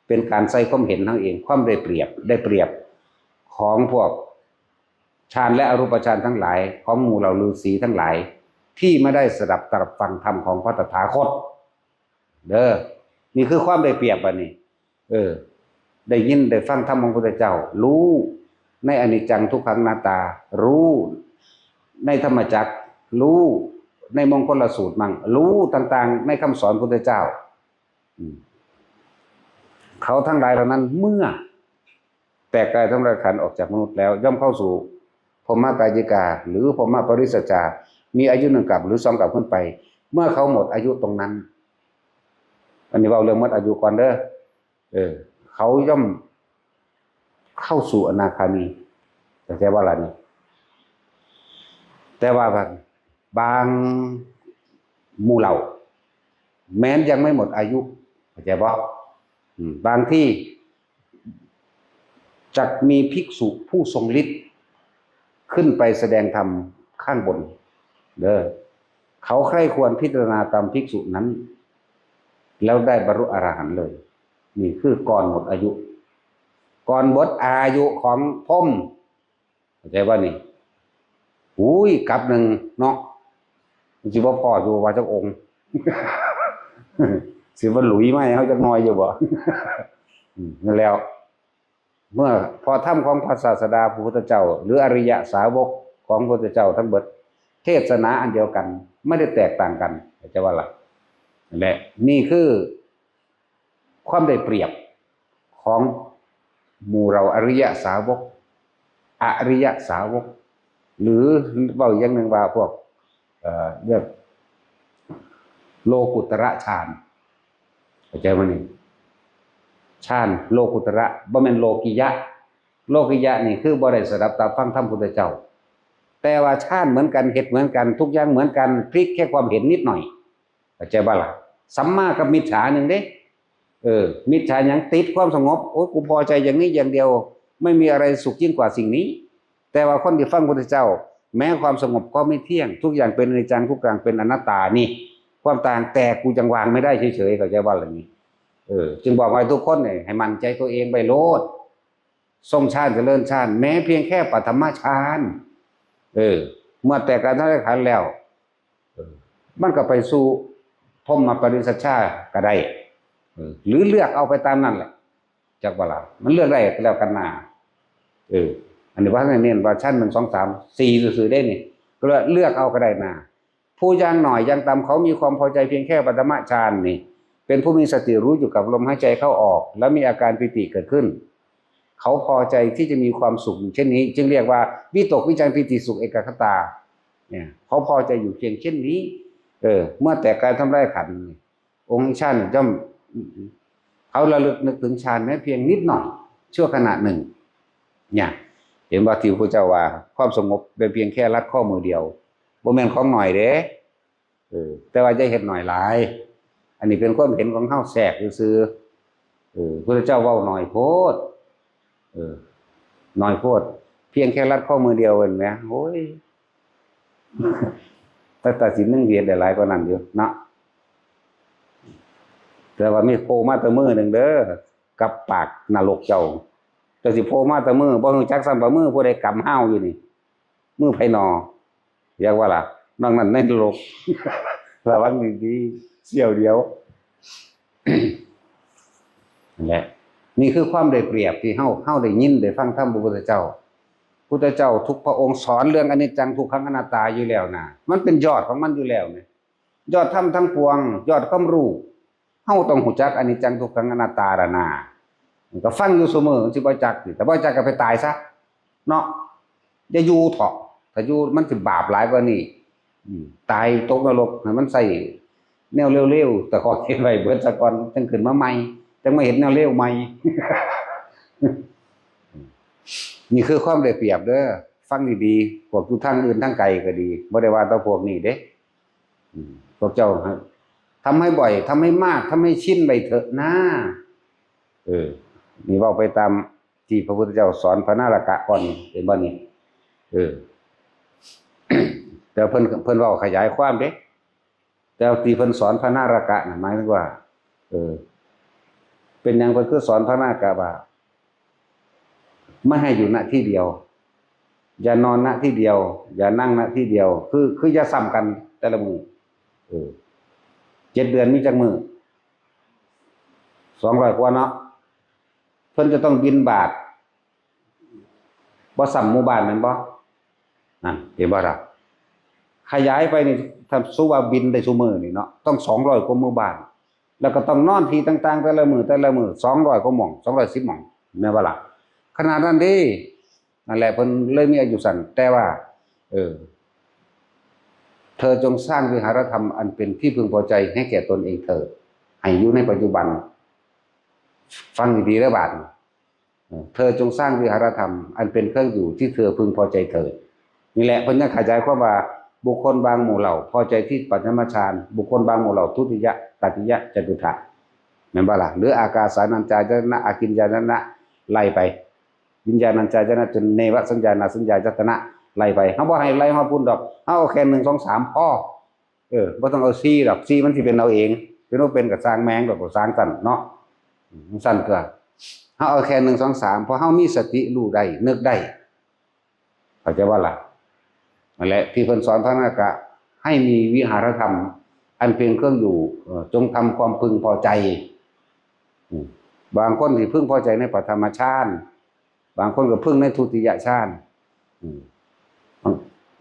เป็นการใส่ความเห็นเฮาเอง ความได้เปรียบ ได้เปรียบของพวกฌานและอรูปฌานทั้งหลาย ของหมู่เหล่าฤาษีทั้งหลาย ที่ไม่ได้สดับตรับฟังธรรมของพระตถาคต เด้อ นี่คือความได้เปรียบอันนี้ เออ ได้ยินได้ฟังธรรมของพระพุทธเจ้า รู้ในอนิจจังทุกขังอนัตตา รู้ในธรรมจักร รู้ในมงคลสูตรมั่ง รู้ต่างๆ ในคำสอนพระพุทธเจ้า อืม เขาทั้งหลายเหล่านั้นเมื่อแตกกายทำลายขันธ์ออกจากมนุษย์แล้ว ย่อมเข้าสู่พรหมกายิกา หรือพรหมปริสัชชา มีอายุหนึ่งกัปหรือสองกัปขึ้นไป เมื่อเขาหมดอายุตรงนั้น อันนี้เว้าเรื่องหมดอายุก่อนเด้อ เออ เขาย่อมเข้าสู่อนาคามี เข้าใจบ่ล่ะนี่ แต่ว่าบาง บางหมู่เหล่า แม้นยังไม่หมดอายุ เข้าใจบ่ อืม บางที่จักมีภิกษุผู้ทรงฤทธิ์ขึ้นไปแสดงธรรมข้างบน เด้อ เขาใคร่ครวญพิจารณาตามภิกษุนั้น แล้วได้บรรลุอรหันต์เลย นี่คือก่อนหมดอายุ ก่อนหมดอายุของพรหม เข้าใจว่านี่ อุ้ย กับหนึ่งเนาะ มันสิบ่พออยู่ว่าจักองค์ สิบ่หลุยไหมเขาจักหน่อยอยู่บ่ อืมนั่นแล้ว เมื่อพอธรรมของพระศาสดาพระพุทธเจ้า หรืออริยสาวกของพระพุทธเจ้าทั้งเบิด เทศนาอันเดียวกัน ไม่ได้แตกต่างกัน เข้าใจว่าล่ะ และนี่คือความได้เปรียบของหมู่เราอริยสาวก อริยสาวก หรือเว้าอย่างหนึ่งว่าพวก เอ่อ เรียกโลกุตระฌาน เข้าใจไหมนี่ ฌานโลกุตระ บ่แม่นโลกิยะ โลกิยะนี่คือบ่ได้สดับตาฟังธรรมพุทธเจ้า แต่ว่าฌานเหมือนกัน เหตุเหมือนกัน ทุกอย่างเหมือนกัน พลิกแค่ความเห็นนิดหน่อย เข้าใจบ่ล่ะ สัมมากับมิจฉาหนึ่งเด้ เออ มิจฉาหยัง ติดความสงบ โอ้ย กูพอใจอย่างนี้อย่างเดียว ไม่มีอะไรสุขยิ่งกว่าสิ่งนี้ แต่ว่าคนที่ฟังพุทธเจ้า แม้ความสงบก็ไม่เที่ยง ทุกอย่างเป็นอนิจจัง ทุกอย่างเป็นอนัตตานี่ ความต่าง แต่กูยังวางไม่ได้เฉยๆ เข้าใจบ่ล่ะนี่ เออ จึงบอกว่าทุกคนเนี่ยให้มั่นใจตัวเองไปโลด ทรงฌานเจริญฌาน แม้เพียงแค่ปฐมฌาน เออ เมื่อแตกกายทำลายขันธ์แล้ว เออ มันก็ไปสู่พรหมปริสัชชาก็ได้ เออ หรือเลือกเอาไปตามนั่นแหละ จักว่าล่ะ มันเลือกได้ก็แล้วกันนา เออ อันนี้ว่าให้เน้นว่าชั้นหนึ่ง สอง สาม สี่ ซื่อๆ ได้นี่ ก็เลยเลือกเอาก็ได้นา ผู้อย่างหน่อยอย่างต่ำเขามีความพอใจเพียงแค่ปฐมฌานนี่ เป็นผู้มีสติรู้อยู่กับลมหายใจเข้าออก แล้วมีอาการปีติเกิดขึ้น เขาพอใจที่จะมีความสุขอยู่เช่นนี้ จึงเรียกว่าวิตกวิจารปีติสุขเอกคตา เนี่ย เขาพอใจอยู่เพียงเช่นนี้ เออ เมื่อแตกกายทำลายขันธ์นี่ องค์ฌานย่อม เขาระลึกนึกถึงฌานแม้เพียงนิดหน่อย ชั่วขณะหนึ่ง เนี่ย เห็นว่าที่พระเจ้าว่า ความสงบเป็นเพียงแค่ลัดข้อมือเดียว บ่แม่นของหน่อยเด้ เออ แต่ว่าจะเห็นหน่อยหลาย อันนี้เป็นความเห็นของเฮาแทรกซื่อๆ เออ พระเจ้าเว้าหน่อยโพด เออ หน่อยโพด เพียงแค่ลัดข้อมือเดียวเองนะ โอ้ย แต่ตัดสินหนึ่งเวียดได้หลายกว่านั้นอยู่เนาะ แต่ว่ามีโพมาแต่มือหนึ่งเด้อ กับปากนรกเจ้า แต่สิโพมาแต่มือ บ่รู้จักซ้ำว่ามือผู้ใดกำห้าวอยู่นี่ มือไผหนอ อยากว่าล่ะ นอกนั้นในนรก ระวังดีๆ เสี้ยวเดียว นั่นแหละ นี่คือความได้เปรียบที่เฮา เฮาได้ยินได้ฟังธรรมพระพุทธเจ้า พุทธเจ้าทุกพระองค์สอนเรื่องอนิจจังทุกขังอนัตตาอยู่แล้วนะ มันเป็นยอดของมันอยู่แล้วเนี่ย ยอดธรรมทั้งปวง ยอดความรู้ เฮาต้องรู้จักอนิจจังทุกขังอนัตตาละนา ก็ฟังอยู่เสมอ มันสิบ่จักสิ แต่บ่จักก็ไปตายซะ เนาะ อย่าอยู่เถาะ ถ้าอยู่มันสิบาปหลายกว่านี้ อืม ตายตกนรก ให้มันใส่แนวเร็วๆ แต่ขอเฮ็ดไว้เบิดซะก่อน จังขึ้นมาใหม่ จังมาเฮ็ดแนวเร็วใหม่ นี่คือความได้เปรียบเด้อ ฟังดีๆ พวกอยู่ทางอื่นทางไกลก็ดี บ่ได้ว่าแต่พวกนี้เด้ อืม พวกเจ้าทำให้บ่อย ทำให้มาก ทำให้ชินไปเถอะนะ เออ นี่เว้าไปตามที่พระพุทธเจ้าสอนพระนารกะก่อน เห็นบ่นี่ เออ แต่เพิ่น เพิ่นเว้าขยายความเด้ แต่ที่เพิ่นสอนพระนารกะน่ะ หมายถึงว่า เออ เป็นหยังเพิ่นคือสอนพระนารกะว่า ไม่ให้อยู่ ณ ที่เดียว อย่านอน ณ ที่เดียว อย่านั่ง ณ ที่เดียว คือ คืออย่าซ้ำกันแต่ละมื้อ เออ เจ็ดเดือนมีจักมื้อ สองร้อยกว่าเนาะ เพิ่นจะต้องบิณฑบาต บ่ซ้ำหมู่บ้านแม่นบ่ นั่น เห็นบ่ล่ะ ขยายไปนี่ ถ้าสมมุติว่าบินได้ซุมื้อนี่เนาะ ต้องสองร้อยกว่าหมู่บ้าน แล้วก็ต้องนอนที่ต่างๆ แต่ละมื้อ แต่ละมื้อ สองร้อยกว่าหม่อง สองร้อยสิบหม่อง แม่นบ่ล่ะ ขนาดนั้นเด้ นั่นแหละเพิ่นเลยมีอายุสั้น แต่ว่า เออ เธอจงสร้างวิหารธรรมอันเป็นที่พึงพอใจให้แก่ตนเองเถิด ให้อยู่ในปัจจุบัน ฟังดีๆ เด้อบาดนี้ เธอจงสร้างวิหารธรรมอันเป็นเครื่องอยู่ที่เธอพึงพอใจเถิด นี่แหละเพิ่นยังขยายความว่า บุคคลบางหมู่เหล่าพอใจที่ปฐมฌาน บุคคลบางหมู่เหล่าทุติยะ ตติยะ จตุตถะ แม่นบ่ล่ะ หรืออากาสานัญจายตนะ อากิญญาณตนะ ไล่ไป วิญญาณัญจายตนะ จนเนวสัญญานาสัญญายตนะ ไล่ไป เฮาบ่ให้ไล่ฮอดพุ้นดอก เฮาเอาแค่หนึ่ง สอง สาม พอ เออ บ่ต้องเอาสี่ดอก สี่มันสิเป็นเอาเอง เป็นบ่เป็นก็ซ่างแม่งดอก ก็ซ่างซั่นเนาะ อืม ซั่นตัว เฮาเอาแค่หนึ่ง สอง สาม พอเฮามีสติรู้ได้ นึกได้ เข้าใจบ่ล่ะ นั่นแหละ ที่เพิ่นสอนพระนาคกะ ให้มีวิหารธรรม อันเป็นเครื่องอยู่ เอ่อ จงทำความพึงพอใจ อืม บางคนสิพึงพอใจในปฐมฌาน บางคนก็พึงในทุติยฌาน อืม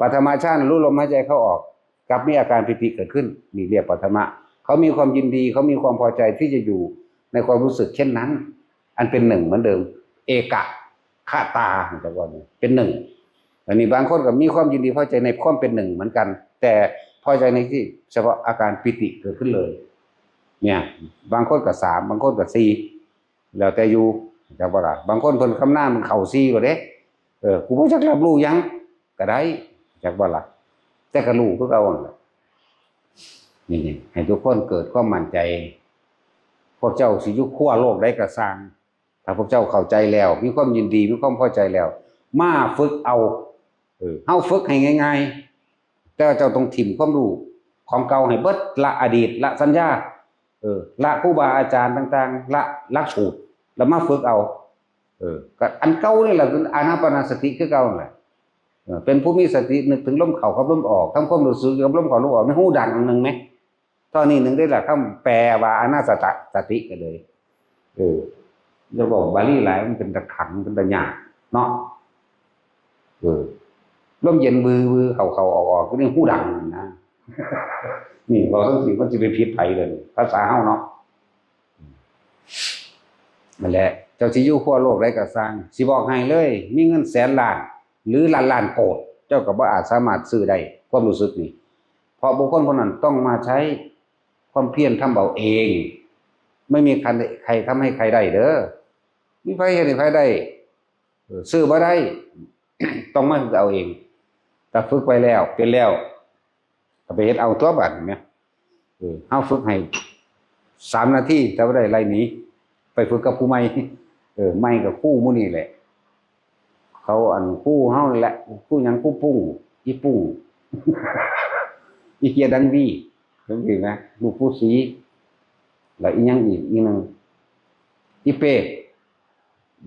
ปฐมฌานรู้ลมหายใจเข้าออก กลับมีอาการปีติเกิดขึ้น นี่เรียกปฐมะ เขามีความยินดี เขามีความพอใจที่จะอยู่ในความรู้สึกเช่นนั้น อันเป็นหนึ่งเหมือนเดิม เอกคตา แต่ว่าเป็นหนึ่ง อันนี้บางคนก็มีความยินดีพอใจในความเป็นหนึ่งเหมือนกัน แต่พอใจในที่เฉพาะอาการปีติเกิดขึ้นเลย เนี่ย บางคนก็สาม บางคนก็สี่ แล้วแต่อยู่ จักบ่ล่ะ บางคนเพิ่นคำนามมันเข้าสี่แล้วเด้ เออ กูบ่จักรับรู้หยัง ก็ได้ จักบ่ล่ะ แต่ก็รู้คือเก่านั่นแหละ นี่ๆ ให้ทุกคนเกิดความมั่นใจ พวกเจ้าสิอยู่ขั้วโลกใดก็ซ่าง ถ้าพวกเจ้าเข้าใจแล้ว มีความยินดี มีความพอใจแล้ว มาฝึกเอา เออ เฮาฝึกให้ง่ายๆ แต่ว่าเจ้าต้องถิ่มความรู้ของเก่าให้เบิด ละอดีต ละสัญญา เออ ละครูบาอาจารย์ต่างๆ ละหลักสูตร แล้วมาฝึกเอา เออ ก็อันเก่านี่แหละ คืออานาปานสติคือเก่านั่นแหละ เออ เป็นผู้มีสตินึกถึงลมเข้ากับลมออก ทำความรู้สึกกับลมเข้าลมออก ในหูดังอันหนึ่งไหม เท่านี้หนึ่งได้ละ คำแปลว่าอานาสตะสติก็เลย เออ จะบอกบาลีหลาย มันเป็นตะขัง เป็นตะยากเนาะ เออ ลมเย็นวือวือ เข้าเข้าออกออก ก็นี่หูดังนะ นี่ เราต้องถือมันจะไปผิดไผเลย ภาษาเฮาเนาะ นั่นแหละ เจ้าสิอยู่ขั้วโลกใดก็ซ่าง สิบอกให้เลย มีเงินแสนล้าน หรือล้านล้านโกด เจ้าก็บ่อาจสามารถซื้อได้ ความรู้สึกนี่ เพราะบุคคลคนนั้นต้องมาใช้ความเพียรทำเอาเอง ไม่มีใคร ใครทำให้ใครได้เด้อ มีไผเฮ็ดให้ไผได้ เออ ซื้อบ่ได้ ต้องมาฝึกเอาเอง ถ้าฝึกไปแล้ว เป็นแล้ว ก็ไปเฮ็ดเอาตัวบัดนี้แหม เออ เฮาฝึกให้สามนาที ถ้าบ่ได้ไล่หนี ไปฝึกกับผู้ใหม่ เออ ใหม่ก็ครูหมู่นี่แหละ เขาอันครูเฮานี่แหละ ครูหยัง ครูปุ้ง อีปุ้ง อีเกียดังวี จังซี่นะ ลูกปู่ศรี แล้วอีหยังอีก อีหนึ่ง อีเป้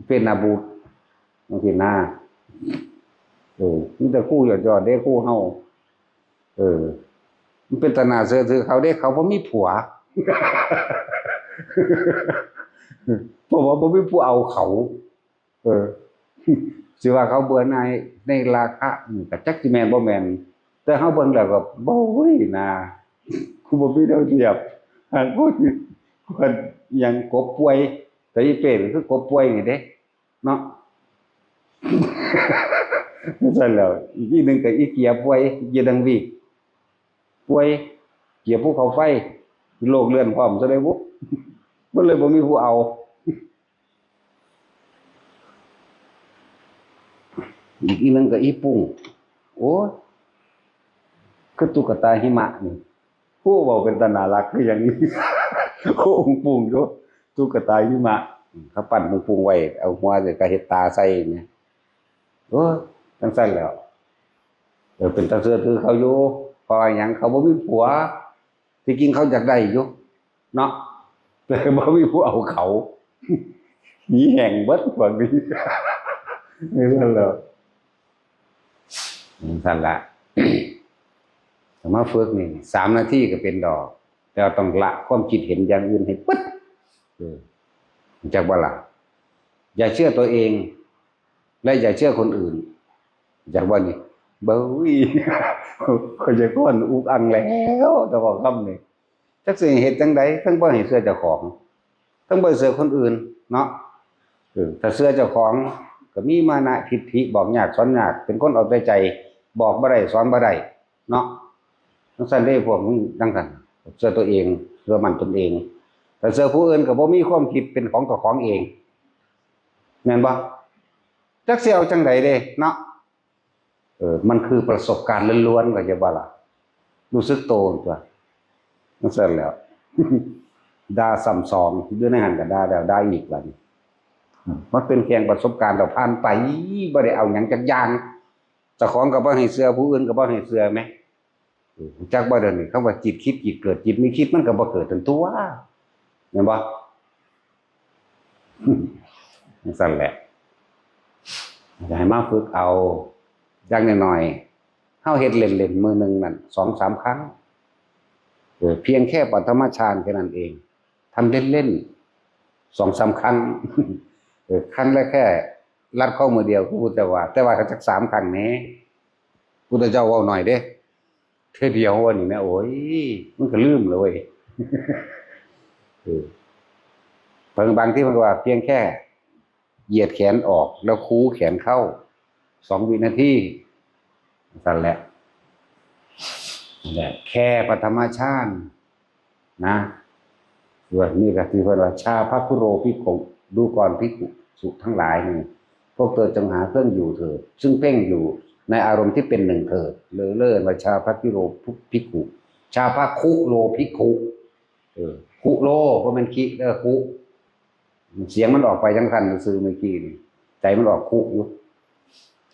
เป็นหน้าบูด จังซี่นะ เออ มีแต่ครูยอดๆ เด้ ครูเฮา เออ มันเป็นตาหน้าเชื่อถือเขาเด้ เขาบ่มีผัว เพราะว่าบ่มีผู้เอาเขา เออ สิว่าเขาเบื่อหน่ายในราคะ อืม ก็จักสิแม่นบ่แม่น แต่เฮาเบิ่งแล้วก็ โอ้ย นะ กูบ่มีแนวเทียบ หากผู้ที่ควรยังกบป่วย แต่อีเป้ก็คือกบป่วยนี่เด้ เนาะ ซั่นแล้ว อีกอีหนึ่งก็อีเกียป่วย อีเกียดังวี ป่วย เกียภูเขาไฟ โรคเรื้อนพร้อมซะเลยบุ มันเลยบ่มีผู้เอา อีกอีหนึ่งก็อีปุ้ง โอ้ย คือตุ๊กตาหิมะนี่ ผู้เว้าเป็นตาน่ารักคือหยังนี่ โอ้องค์ปุ้งอยู่ ตุ๊กตาหิมะ เขาปั้นองค์ปุ้งไว้ เอาหัวใส่กระเฮ็ดตาใส่เนี่ย โอ้ย จังซั่นแล้ว เออ เป็นตาเชื่อถือเขาอยู่ เพราะว่าหยัง เขาบ่มีผัว ที่จริงเขาอยากได้อยู่ เนาะ แต่บ่มีผู้เอาเขา หนีแห้งเบิดพวกนี้ นี่นั่นแหละ นั่นละ มาฝึกนี่ สามนาทีก็เป็นดอก แต่ว่าต้องละความคิดเห็นอย่างอื่นให้ปึ๊ด เออ จักบ่ล่ะ อย่าเชื่อตัวเอง และอย่าเชื่อคนอื่น จักบ่นี่ เบ้ย ข้อยจะก้อนอุกอังแล้ว แต่ว่าคำนี่ จักสิเฮ็ดจังใด ทั้งบ่ให้เชื่อเจ้าของ ทั้งบ่ให้เชื่อคนอื่น เนาะ เออ ถ้าเชื่อเจ้าของ ก็มีมานะทิฏฐิ บอกยากสอนยาก เป็นคนเอาแต่ใจ บอกบ่ได้ สอนบ่ได้ เนาะ จังซั่นเด้ พวกมึงจังซั่น เชื่อตัวเอง เชื่อมั่นตนเอง ถ้าเชื่อผู้อื่นก็บ่มีความคิดเป็นของเจ้าของเอง แม่นบ่ จักสิเอาจังใดเด้ เนาะ เออ มันคือประสบการณ์ล้วนๆ เข้าใจบ่ล่ะ รู้สึกโตตัว จังซั่นแล้ว ด่าซ้ำสอง อยู่ในหั้นก็ด่าแล้วด่าอีกบัดนี้ อืม มันเป็นแค่ประสบการณ์ที่ผ่านไป บ่ได้เอาหยังจักอย่าง เจ้าของก็บ่ให้เชื่อ ผู้อื่นก็บ่ให้เชื่อแหม เออ รู้จักบ่เดี๋ยวนี้ คำว่าจิตคิดจิตเกิด จิตไม่คิดมันก็บ่เกิดตันตัว แม่นบ่ จั่งซั่นแหละ อยากให้มาฝึกเอา อย่างน้อยๆ เฮาเฮ็ดเล่นๆ มื้อหนึ่งนั่น สองสามครั้ง เออ เพียงแค่ปฐมฌานแค่นั้นเอง ทำเล่นๆ สองสามครั้ง เออ ครั้งละแค่ลัดข้อมือเดียว คือพุทธเจ้าว่า แต่ว่าจักสามครั้งแหน่ พุทธเจ้าเว้าหน่อยเด้ เทื่อเดียววันนี้นะ โอ้ย มันก็ลืมเลยเว้ย เออ บาง บางที่มันก็ว่าเพียงแค่เหยียดแขนออกแล้วคูแขนเข้า สองวินาที นั่นแหละ นั่นแหละ แค่ปฐมฌานนะ ส่วนนี้ก็คือเพิ่นว่า ชาพะคุโรภิกขุ ดูก่อนภิกษุทั้งหลายนี่ พวกเธอจงหาเครื่องอยู่เถิด ซึ่งเพ่งอยู่ในอารมณ์ที่เป็นหนึ่งเถิด เลยเรียกว่า ชาพะคุโรภิกขุ ชาพะคุโรภิกขุ เออ คุโร บ่แม่นคิ เด้อ คุ เสียงมันออกไปจั่งซั่นซื่อๆ เมื่อกี้นี่ ใจมันออกคุอยู่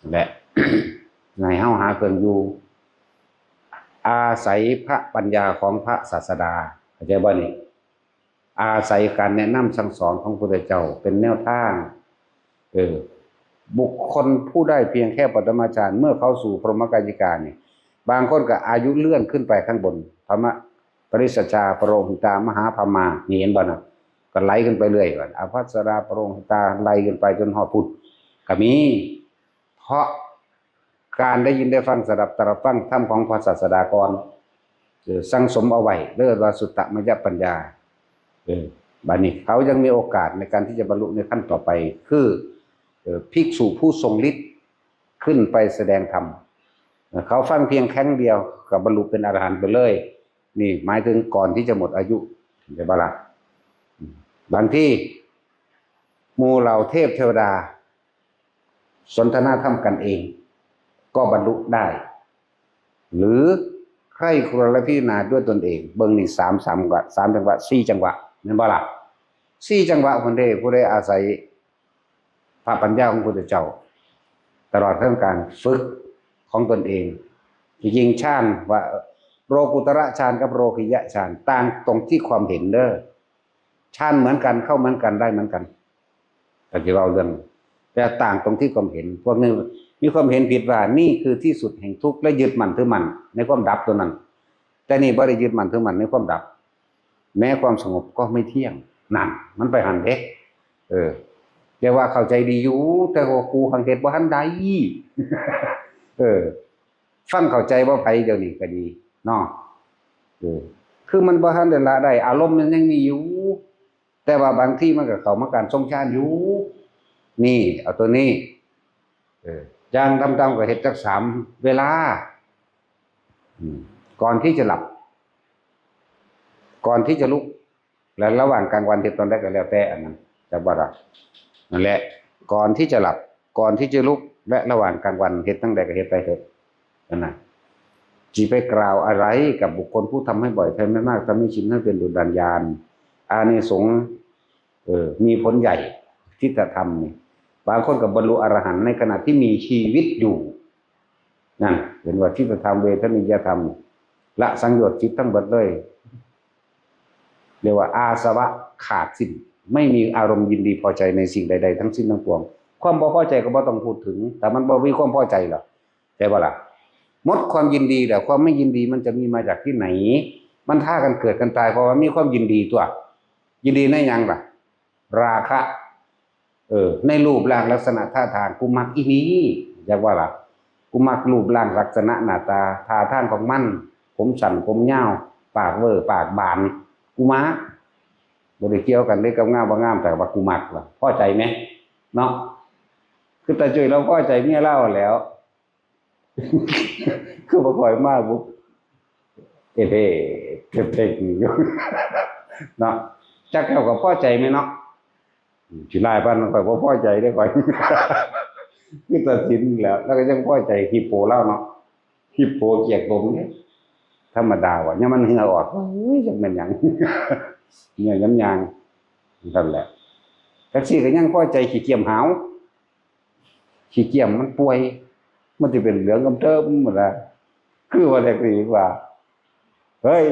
นั่นแหละ ให้เฮาหาเครื่องอยู่ อาศัยพระปัญญาของพระศาสดา เข้าใจบ่นี่ อาศัยการแนะนำสั่งสอนของพระพุทธเจ้าเป็นแนวทาง เออ บุคคลผู้ได้เพียงแค่ปฐมฌาน เมื่อเข้าสู่พรหมกายิกานี่ บางคนก็อายุเลื่อนขึ้นไปข้างบน พรหมปริสชา ปโรหิตา มหาพรหมา นี่เห็นบ่นะ ก็ไหลขึ้นไปเรื่อย อภัสรา ปโรหิตา ไหลขึ้นไปจนฮอดพุทธ ก็มี เพราะการได้ยินได้ฟัง สดับตรับฟังธรรมของพระศาสดาก่อน เออ สั่งสมเอาไว้ เรียกว่าสุตตมยปัญญา เออ บัดนี้เขายังมีโอกาสในการที่จะบรรลุในขั้นต่อไป คือ เออ ภิกษุผู้ทรงฤทธิ์ขึ้นไปแสดงธรรม เออ เขาฟังเพียงครั้งเดียวก็บรรลุเป็นอรหันต์ไปเลย นี่หมายถึงก่อนที่จะหมดอายุ เห็นบ่ล่ะ อืม บางทีหมู่เหล่าเทพเทวดา สนทนาธรรมกันเอง ก็บรรลุได้ หรือใคร่ครวญและพิจารณาด้วยตนเอง เบิ่งนี่สาม สามจังหวะ สามจังหวะ สี่จังหวะ แม่นบ่ล่ะ สี่จังหวะ คนใดผู้ใดอาศัยพระปัญญาของพระพุทธเจ้า ตลอดเรื่องการฝึกของตนเอง จริงๆฌานว่าโลกุตระฌานกับโลกิยะฌาน ต่างตรงที่ความเห็นเด้อ ฌานเหมือนกัน เข้าเหมือนกัน ได้เหมือนกัน แต่ที่เราเรื่อง แต่ต่างตรงที่ความเห็น พวกนี้มีความเห็นผิดว่านี่คือที่สุดแห่งทุกข์ และยึดมั่นถือมั่นในความดับตัวนั้น แต่นี่บ่ได้ยึดมั่นถือมั่นในความดับ แม้ความสงบก็ไม่เที่ยง นั่น มันไปหั่นเด้ เออ แต่ว่าเข้าใจดีอยู่ แต่ว่ากูหังเฮ็ดบ่ทันได้ เออ ฟังเข้าใจบ่ไผเดี๋ยวนี้ก็ดีเนาะ เออ คือมันบ่ทันได้ละได้ อารมณ์มันยังมีอยู่ แต่ว่าบางทีมันก็เข้ามาการทรงฌานอยู่ นี่ เอาตัวนี้ เออ อย่างต่ำๆก็เฮ็ดจักสามเวลา อืม ก่อนที่จะหลับ ก่อนที่จะลุก และระหว่างกลางวันเฮ็ดตอนใดก็แล้วแต่ อันนั้นจักบ่ล่ะ นั่นแหละ ก่อนที่จะหลับ ก่อนที่จะลุก และระหว่างกลางวันเฮ็ดจั่งใดก็เฮ็ดไปเถอะ นั่นน่ะ สิไปกล่าวอะไรกับบุคคลผู้ทำให้บ่อย ทำให้มาก ทำให้ชิน ให้เป็นดุจดั่งยาน อานิสงส์ เออ มีผลใหญ่ ทิฏฐธรรมนี่ บางคนก็บรรลุอรหันต์ในขณะที่มีชีวิตอยู่ นั่น เห็นว่าทิฏฐธรรม เวทนิยธรรม ละสังโยชน์จิตทั้งหมดเลย เรียกว่าอาสวะขาดสิ้น ไม่มีอารมณ์ยินดีพอใจในสิ่งใดๆทั้งสิ้นทั้งปวง ความบ่พอใจก็บ่ต้องพูดถึง แต่มันบ่มีความพอใจหรอก ใช่ปะล่ะ หมดความยินดีแล้ว ความไม่ยินดีมันจะมีมาจากที่ไหน มันพากันเกิดกันตาย เพราะว่ามีความยินดีตัว ยินดีในหยังล่ะ ราคะ เออ ในรูปร่างลักษณะท่าทาง กูมักอีนี่ จักว่าล่ะ กูมักรูปร่างลักษณะหน้าตาท่าทางของมัน ผมสั้นผมยาว ปากเวอร์ปากบาน กูมัก บ่ได้เกี่ยวกันเด้กับงามบ่งาม แต่ว่ากูมักล่ะ พอใจไหม เนาะ คือตาจุ้ยเราพอใจเมียเราแล้ว คือบ่ค่อยมาบุก เอเพ่เพ่งๆอยู่ เนาะ จักแล้วก็พอใจไหมเนาะ สิหลายปานนั้นข้อยบ่พอใจเด้ข้อย คือตัดสินแล้ว แล้วก็ยังพอใจ ฮิปโปลาวเนาะ ฮิปโปเกียกตมเนี่ย ธรรมดาว่ะ ยามมันเหงื่อออก เฮ้ย จักแม่นหยัง เหงื่อย้ำยาง นั่นแหละ จักซี่ก็ยังพอใจขี้เกียจหาว ขี้เกียจมันป่วย มันสิเป็นเหลืองกำเทิบหมดละ คือว่าแรกนี่ว่า เฮ้ย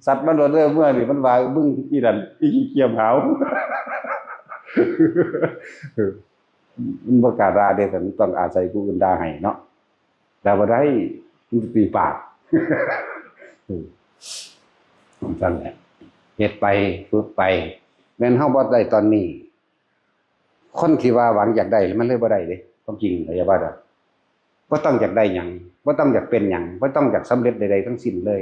สัตว์มันโดดเริ่มเมื่อนี่มันว่ามึงอีนั่นอีขี้เกียจหาว มันประกล้าศด่าเด้แต่มันต้องอาศัยผู้อื่นด่าให้เนาะ แต่บ่ได้มันสิตีปาก เออ นั่นแหละ เฮ็ดไป ฝึกไป แม่นเฮาบ่ได้ตอนนี้ คนที่ว่าหวังอยากได้มันเลยบ่ได้เด้ ความจริงเข้าใจบ่ล่ะ บ่ต้องอยากได้หยัง บ่ต้องอยากเป็นหยัง บ่ต้องอยากสำเร็จใดๆทั้งสิ้นเลย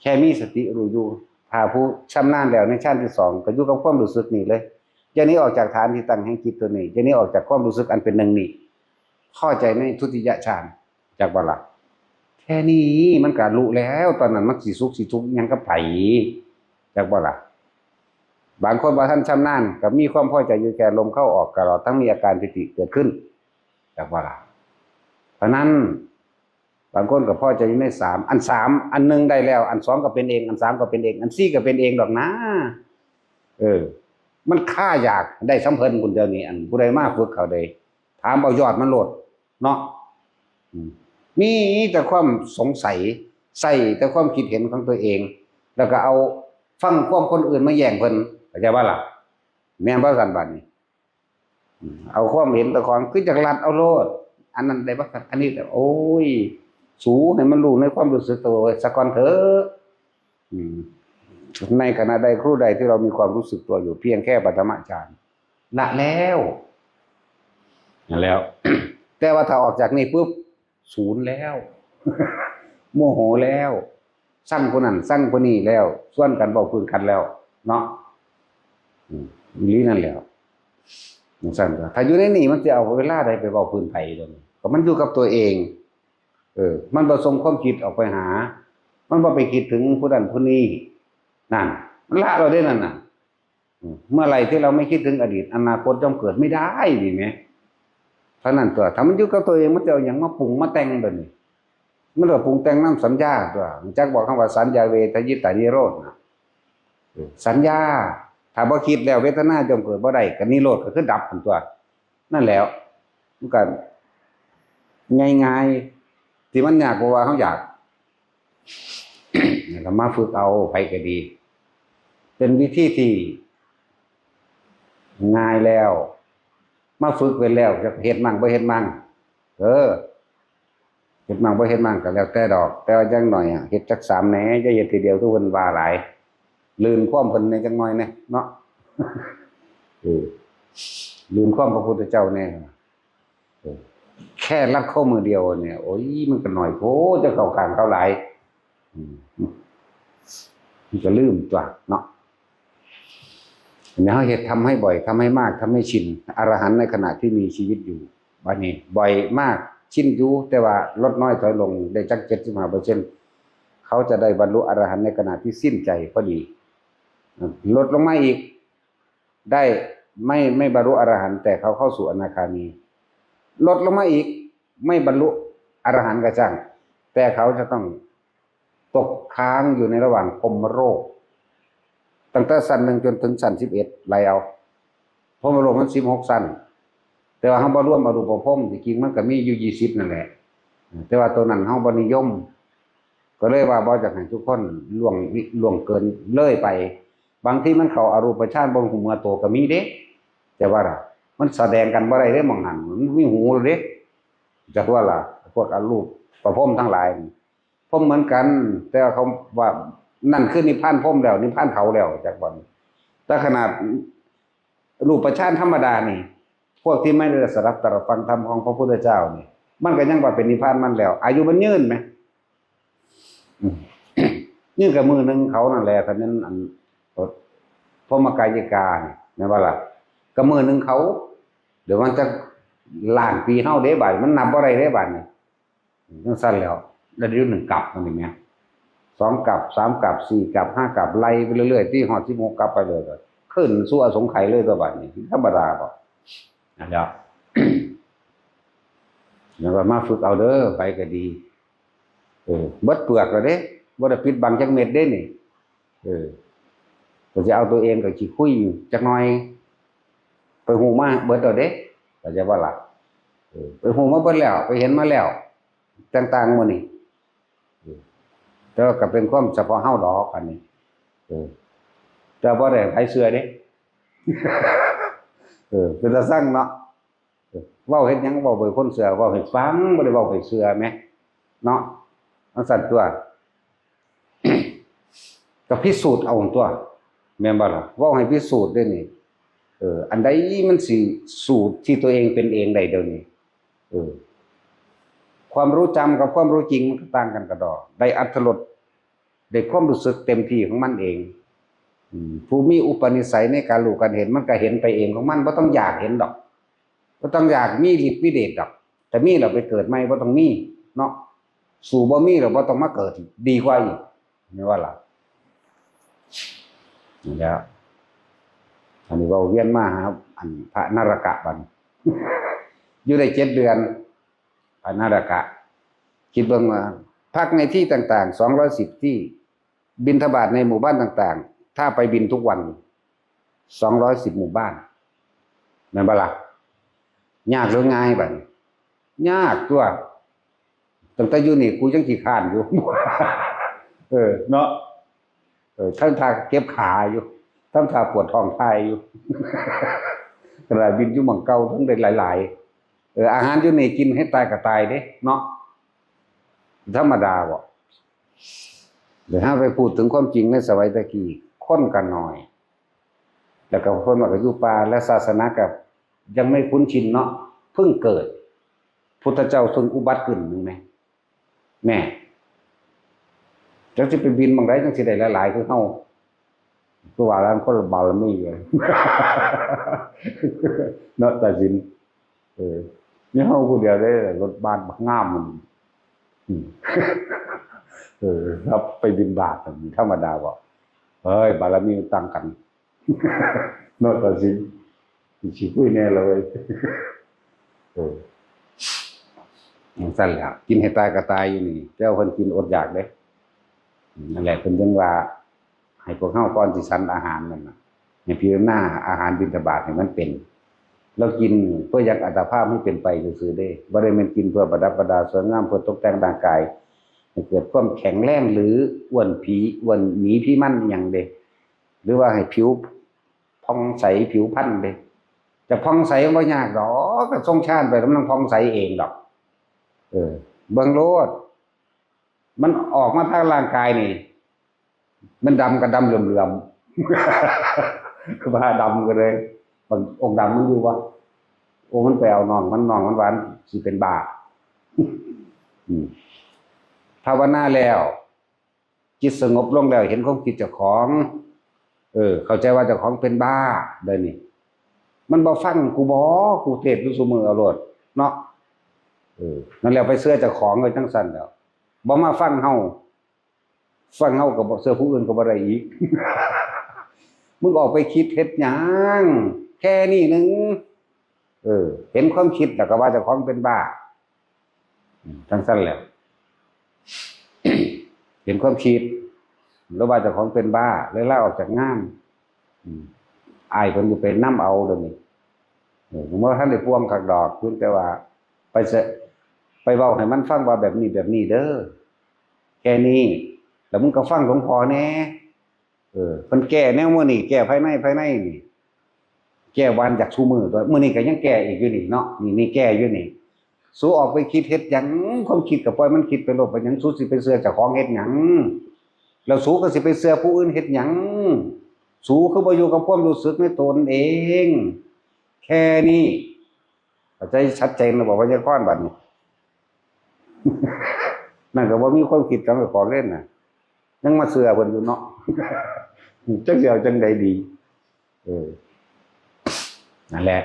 แค่มีสติรู้อยู่ ถ้าผู้ชำนาญแล้วในฌานที่สอง ก็อยู่กับความรู้สึกนี่เลย อย่าหนีออกจากฐานที่ตั้งแห่งจิตตัวนี้ อย่าหนีออกจากความรู้สึกอันเป็นหนึ่งนี่ พอใจในทุติยฌาน จักบ่ล่ะ แค่นี้มันก็รู้แล้ว ตอนนั้นมันสิสุขสิทุกข์หยังกับไผ จักบ่ล่ะ บางคนบ่ทันชำนาญ ก็มีความพอใจอยู่แค่ลมเข้าออกตลอดทั้งมีอาการปีติเกิดขึ้น จักบ่ล่ะ เพราะนั้น บางคนก็พอใจอยู่ในสาม อันสาม อันหนึ่งได้แล้ว อันสองก็เป็นเอง อันสามก็เป็นเอง อันสี่ก็เป็นเองดอกนะ เออ มันคาอยากได้สำเพิ่นพุ้นเดี๋ยวนี้ อันผู้ใดมาฝึกเขาได้ ถามเอายอดมันโลด เนาะ อืม มีแต่ความสงสัย ใส่แต่ความคิดเห็นของตัวเอง แล้วก็เอาฟังความคนอื่นมาแย่งเพิ่น เข้าใจบ่ล่ะ แม่นบ่ซั่นบัดนี้ อืม เอาความเห็นเจ้าของ คือจักลัดเอาโลด อันนั้นได้บ่ครับ อันนี้แต่ โอ้ย สูให้มันรู้ในความรู้สึกตัวไว้ซะก่อนเถอะ อืม ในขณะใดครู่ใดที่เรามีความรู้สึกตัวอยู่เพียงแค่ปฐมฌาน ละแล้ว นั่นแล้ว แต่ว่าถ้าออกจากนี่ปุ๊บ ศูนย์แล้ว โมโหแล้ว ซังผู้นั้น ซังผู้นี้แล้ว ชวนกันเว้าพื้นกันแล้ว เนาะ อืม อีหลีนั่นแหล้ว จั่งซั้นก็ ถ้าอยู่ในนี่มันสิเอาเวลาใดไปเว้าพื้นไผเดี๋ยวนี้ ก็มันอยู่กับตัวเอง เออ มันบ่ส่งความคิดออกไปหา มันบ่ไปคิดถึงผู้นั้นผู้นี้ นั่น มันละแล้วเด้นั่นน่ะ อืม เมื่อไหร่ที่เราไม่คิดถึงอดีต อนาคตย่อมเกิดไม่ได้ นี่แหม เท่านั้นตัว ถ้ามันอยู่กับตัวเอง มันจะเอาหยังมาปรุงมาแต่งแบบนี้ มันก็ปรุงแต่งนำสัญญาตัว จักบอกคำว่าสัญญาเวทยิตานิโรธนะ เออ สัญญา ถ้าบ่คิดแล้วเวทนาย่อมเกิดบ่ได้ ก็นิโรธก็คือดับหั่นตัว นั่นแหล้ว มันก็ง่ายๆ ที่มันยากเพราะว่าเฮาอยาก แล้วก็มาฝึกเอา ไผก็ดี เป็นวิธีที่ง่ายแล้ว มาฝึกเป็นแล้ว จะเฮ็ดมั่งบ่เฮ็ดมั่ง เออ เฮ็ดมั่งบ่เฮ็ดมั่งก็แล้วแต่ดอก แต่ว่าอย่างน้อยอะ เฮ็ดจักสามแหน่ อย่าเฮ็ดทีเดียวคือเพิ่นว่าหลาย ลื่นความเพิ่นแหน่จักหน่อยแหน่เนาะ เออ ลื่นความพระพุทธเจ้าแหน่ เออ แค่ลัดข้อมือเดียวเนี่ย โอ้ย มันก็น้อยโพด จะเข้าข้างเขาหลาย อืม มันก็ลืมตัวเนาะ อันนี้เฮาเฮ็ด ทำให้บ่อย ทำให้มาก ทำให้ชิน อรหันต์ในขณะที่มีชีวิตอยู่ บัดนี้บ่อยมาก ชินอยู่ แต่ว่าลดน้อยถอยลง ได้จักเจ็ดสิบห้าเปอร์เซ็นต์ เขาจะได้บรรลุอรหันต์ในขณะที่สิ้นใจพอดี ลดลงมาอีก ได้ ไม่ ไม่บรรลุอรหันต์ แต่เขาเข้าสู่อนาคามี ลดลงมาอีก ไม่บรรลุอรหันต์ก็ช่าง แต่เขาจะต้องตกค้างอยู่ในระหว่างพรหมโลก ตั้งแต่ชั้นหนึ่งจนถึงชั้นสิบเอ็ด ไล่เอา พรหมโลกมันสิบหกชั้น แต่ว่าเฮาบ่รวมอรูปพรหม ที่จริงมันก็มีอยู่ยี่สิบนั่นแหละ แต่ว่าตัวนั้นเฮาบ่นิยม ก็เลยว่าบ่อยากให้ทุกคนล่วง ล่วงเกินเลยไป บางทีมันเข้าอรูปฌานบ่ฮู้เมื่อโตก็มีเด้ แต่ว่าล่ะ มันแสดงกันบ่ได้เด้ หม่องหั้น มันมีหูเด้ จักว่าล่ะ พวกอรูปพรหมทั้งหลาย พรหมเหมือนกัน แต่ว่าเขาว่านั่นคือนิพพานพรหมแล้ว นิพพานเขาแล้ว จักว่า แต่ขนาดรูปฌานธรรมดานี่ พวกที่ไม่ได้สดับตรับฟังธรรมของพระพุทธเจ้านี่ มันก็ยังว่าเป็นนิพพานมันแล้ว อายุมันยืนไหม อืม ยืนกับมือหนึ่งเขานั่นแหละ ถ้าแม่นอัน พรหมกายิกานี่ แม่นบ่ล่ะ กับมือหนึ่งเขา เดี๋ยวมันจะล้านปีเฮาเด้ บาดนี้มันนับบ่ได้เด้ บาดนี้ จั่งซั้นแล้ว แล้วเดี๋ยวหนึ่งกับมันนี่แหม สองกับ สามกับ สี่กับ ห้ากับ ไล่ไปเรื่อยๆ ที่ฮอดสิบหกกับไปเลย ก็ขึ้นสู่อสงไขยเลยตัว บาดนี้ ธรรมดาบ่ นั่นแหละ แล้วก็มาฝึกเอาเด้อ ไปก็ดี เออ เบิดเปลือกแล้วเด้ บ่ได้ปิดบังจักเม็ดเด้นี่ เออ ก็สิเอาตัวเองก็ขี้คุยจักหน่อย ไปฮู้มาเบิดแล้วเด้ เข้าใจบ่ล่ะ เออ ไปฮู้มาเบิดแล้ว ไปเห็นมาแล้ว ต่างๆ หมดนี่ เออ แต่ว่าก็เป็นความเฉพาะเฮาดอกอันนี้ เออ แต่บ่ได้ให้ไผเชื่อเด้ เออ เป็นตาซังเนาะ เออ เว้าเฮ็ดหยังเว้าบ่ให้คนเชื่อ เว้าให้ฟัง บ่ได้เว้าให้เชื่อแหม เนาะ จั่งซั้นตั๊ว ก็พิสูจน์เอาตั๊ว แม่นบ่ล่ะ เว้าให้พิสูจน์เด้นี่ เออ อันใดมันสิสู้ที่ตัวเองเป็นเองได้เดี๋ยวนี้ เออ ความรู้จำกับความรู้จริงมันก็ต่างกันกะด้อ ได้อรรถรส ได้ความรู้สึกเต็มที่ของมันเอง อืม ผู้มีอุปนิสัยในการรู้การเห็น มันก็เห็นไปเองของมัน บ่ต้องอยากเห็นดอก บ่ต้องอยากมีฤทธิ์มีเดชดอก แต่มีแล้วไปเกิดใหม่ บ่ต้องมี เนาะ สู้บ่มีแล้วบ่ต้องมาเกิด ดีกว่าอีก แม่นบ่ล่ะ นี่แหละ อันนี้เว้าเวียนมาหา อันพระนรกะบัดนี้ อยู่ได้เจ็ดเดือน พระนรกะ คิดเบิ่งว่า พักในที่ต่างๆ สองร้อยสิบที่ บิณฑบาตในหมู่บ้านต่างๆ ถ้าไปบิณฑบาตทุกวัน สองร้อยสิบหมู่บ้าน แม่นบ่ล่ะ ยากหรือง่ายบัดนี้ ยากตั๊ว ตั้งแต่อยู่นี่กูยังขี้คร้านอยู่ เออ เนาะ เออ ทำท่าเจ็บขาอยู่ ทำท่าปวดท้องถ่ายอยู่ ขนาดบิณฑบาตอยู่หม่องเก่าทั้งได้หลายๆ เออ อาหารอยู่นี่กินให้ตายก็ตายเด้ เนาะ ธรรมดาบ่ เดี๋ยวถ้าไปพูดถึงความจริงในสมัยตะกี้ คนก็น้อย แล้วก็คนว่าก็อยู่ป่า และศาสนาก็ยังไม่คุ้นชินเนาะ เพิ่งเกิด พุทธเจ้าเพิ่งอุบัติขึ้น แม่นบ่ แม่ จักสิไปบิณฑบาตหม่องใดจั่งสิได้หลายๆ คือเฮา คือว่าแล้วคนละบารมีเลย เนาะ ตาสิน เออ มีเฮาผู้เดียวเด้ รถบัสบักงามมัน อืม เออ ครับ ไปบิณฑบาตมันธรรมดาบ่ เฮ้ย บารมีมันต่างกัน เนาะ ตาสิน สิคุยแน่เลย เออ จั่งซั้นแหละ กินให้ตายก็ตายอยู่นี่ แต่ว่าเพิ่นกินอดอยากเด้ นั่นแหละ เพิ่นจึงว่า ให้พวกเฮาก่อนสิฉันอาหารนั่นน่ะ ให้พิจารณาอาหารบิณฑบาตให้มันเป็น เรากินเพื่ออยากอัตภาพให้เป็นไปซื่อๆเด้ บ่ได้แม่นกินเพื่อประดับประดาสวยงาม เพื่อตกแต่งร่างกาย ให้เกิดความแข็งแรง หรืออ้วนผี อ้วนหมีผีมันอิหยังเด้ หรือว่าให้ผิวผ่องใสผิวพรรณเด้ จะผ่องใสมันบ่ยากดอก ก็ทรงฌานไปแล้วมันผ่องใสเองดอก เออ เบิ่งโลด มันออกมาทางร่างกายนี่ มันดำก็ดำเหลื่อมๆ ว่าดำก็เลย บางองค์ดำมันอยู่วะ โอ้ มันไปเอาน้องมัน น้องมันว่าสิเป็นบ้า อืม ภาวนาแล้ว จิตสงบลงแล้ว เห็นความคิดเจ้าของ เออ เข้าใจว่าเจ้าของเป็นบ้า เดี๋ยวนี้ มันบ่ฟังกูบ่ กูเทศน์อยู่ซุมื้อเอาโลด เนาะ เออ นั่นแหละ ไปเชื่อเจ้าของเลยจั่งซั้นแล้ว บ่มาฟังเฮา ฟังเฮาก็บ่ เชื่อผู้อื่นก็บ่ได้อีก มึงออกไปคิดเฮ็ดหยัง แค่นี้หนึ่ง เออ เห็นความคิดแล้วก็ว่าเจ้าของเป็นบ้า อืม จั่งซั้นแหละ เห็นความคิด แล้วว่าเจ้าของเป็นบ้า เลยลาออกจากงาน อืม อ้ายเพิ่นอยู่ไปนำเอาเดี๋ยวนี้ เออ บ่ทันได้ป่วงคักดอก เพียงแต่ว่า ไปเส ไปเว้าให้มันฟังว่าแบบนี้แบบนี้เด้อ แค่นี้ แล้วมึงก็ฟังหลวงพ่อแหน่ เออ เพิ่นแก้แนวมื้อนี้ แก้ภายใน ภายในนี่ แก้วันจากซุมื้อตั๊ว มื้อนี้ก็ยังแก้อีกอยู่นี่เนาะ นี่ นี่แก้อยู่นี่ สูออกไปคิดเฮ็ดหยัง ความคิดก็ปล่อยมันคิดไปโลด เป็นหยังสูสิไปเชื่อเจ้าของเฮ็ดหยัง แล้วสูก็สิไปเชื่อผู้อื่นเฮ็ดหยัง สูคือบ่อยู่กับความรู้สึกในตนเอง แค่นี้ เข้าใจชัดเจนแล้วบ่ ไวยากรณ์บัดนี้ นั่นก็บ่มีความคิดของเจ้าของเล่นน่ะ ยังมาเชื่อเพิ่นอยู่เนาะ จักสิเอาจั่งใดดี เออ นั่นแหละ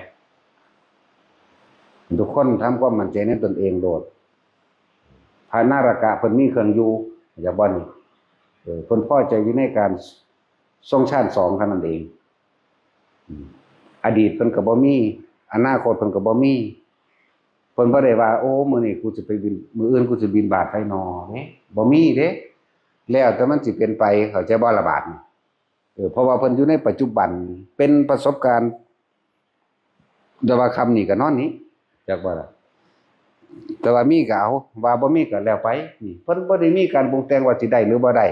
ทุกคนทำความมั่นใจในตนเองโลด พระนรกะเพิ่นมีเครื่องอยู่ อยากบ่นี่ เออ เพิ่นพอใจอยู่ในการทรงฌานสองเท่านั้นเอง อืม อดีตเพิ่นก็บ่มี อนาคตเพิ่นก็บ่มี เพิ่นบ่ได้ว่า โอ้ มื้อนี้กูสิไปบิณ มื้ออื่นกูสิบิณฑบาตไผหนอเด้ บ่มีเด้ แล้วแต่มันสิเป็นไป เข้าใจบ่ล่ะบาดนี้ เออ เพราะว่าเพิ่นอยู่ในปัจจุบัน เป็นประสบการณ์ แต่ว่าค่ำนี้ก็นอนนี้ จักว่าล่ะ แต่ว่ามีก็เอา ว่าบ่มีก็แล้วไป นี่เพิ่นบ่ได้มีการปรุงแต่งว่าสิได้หรือบ่ได้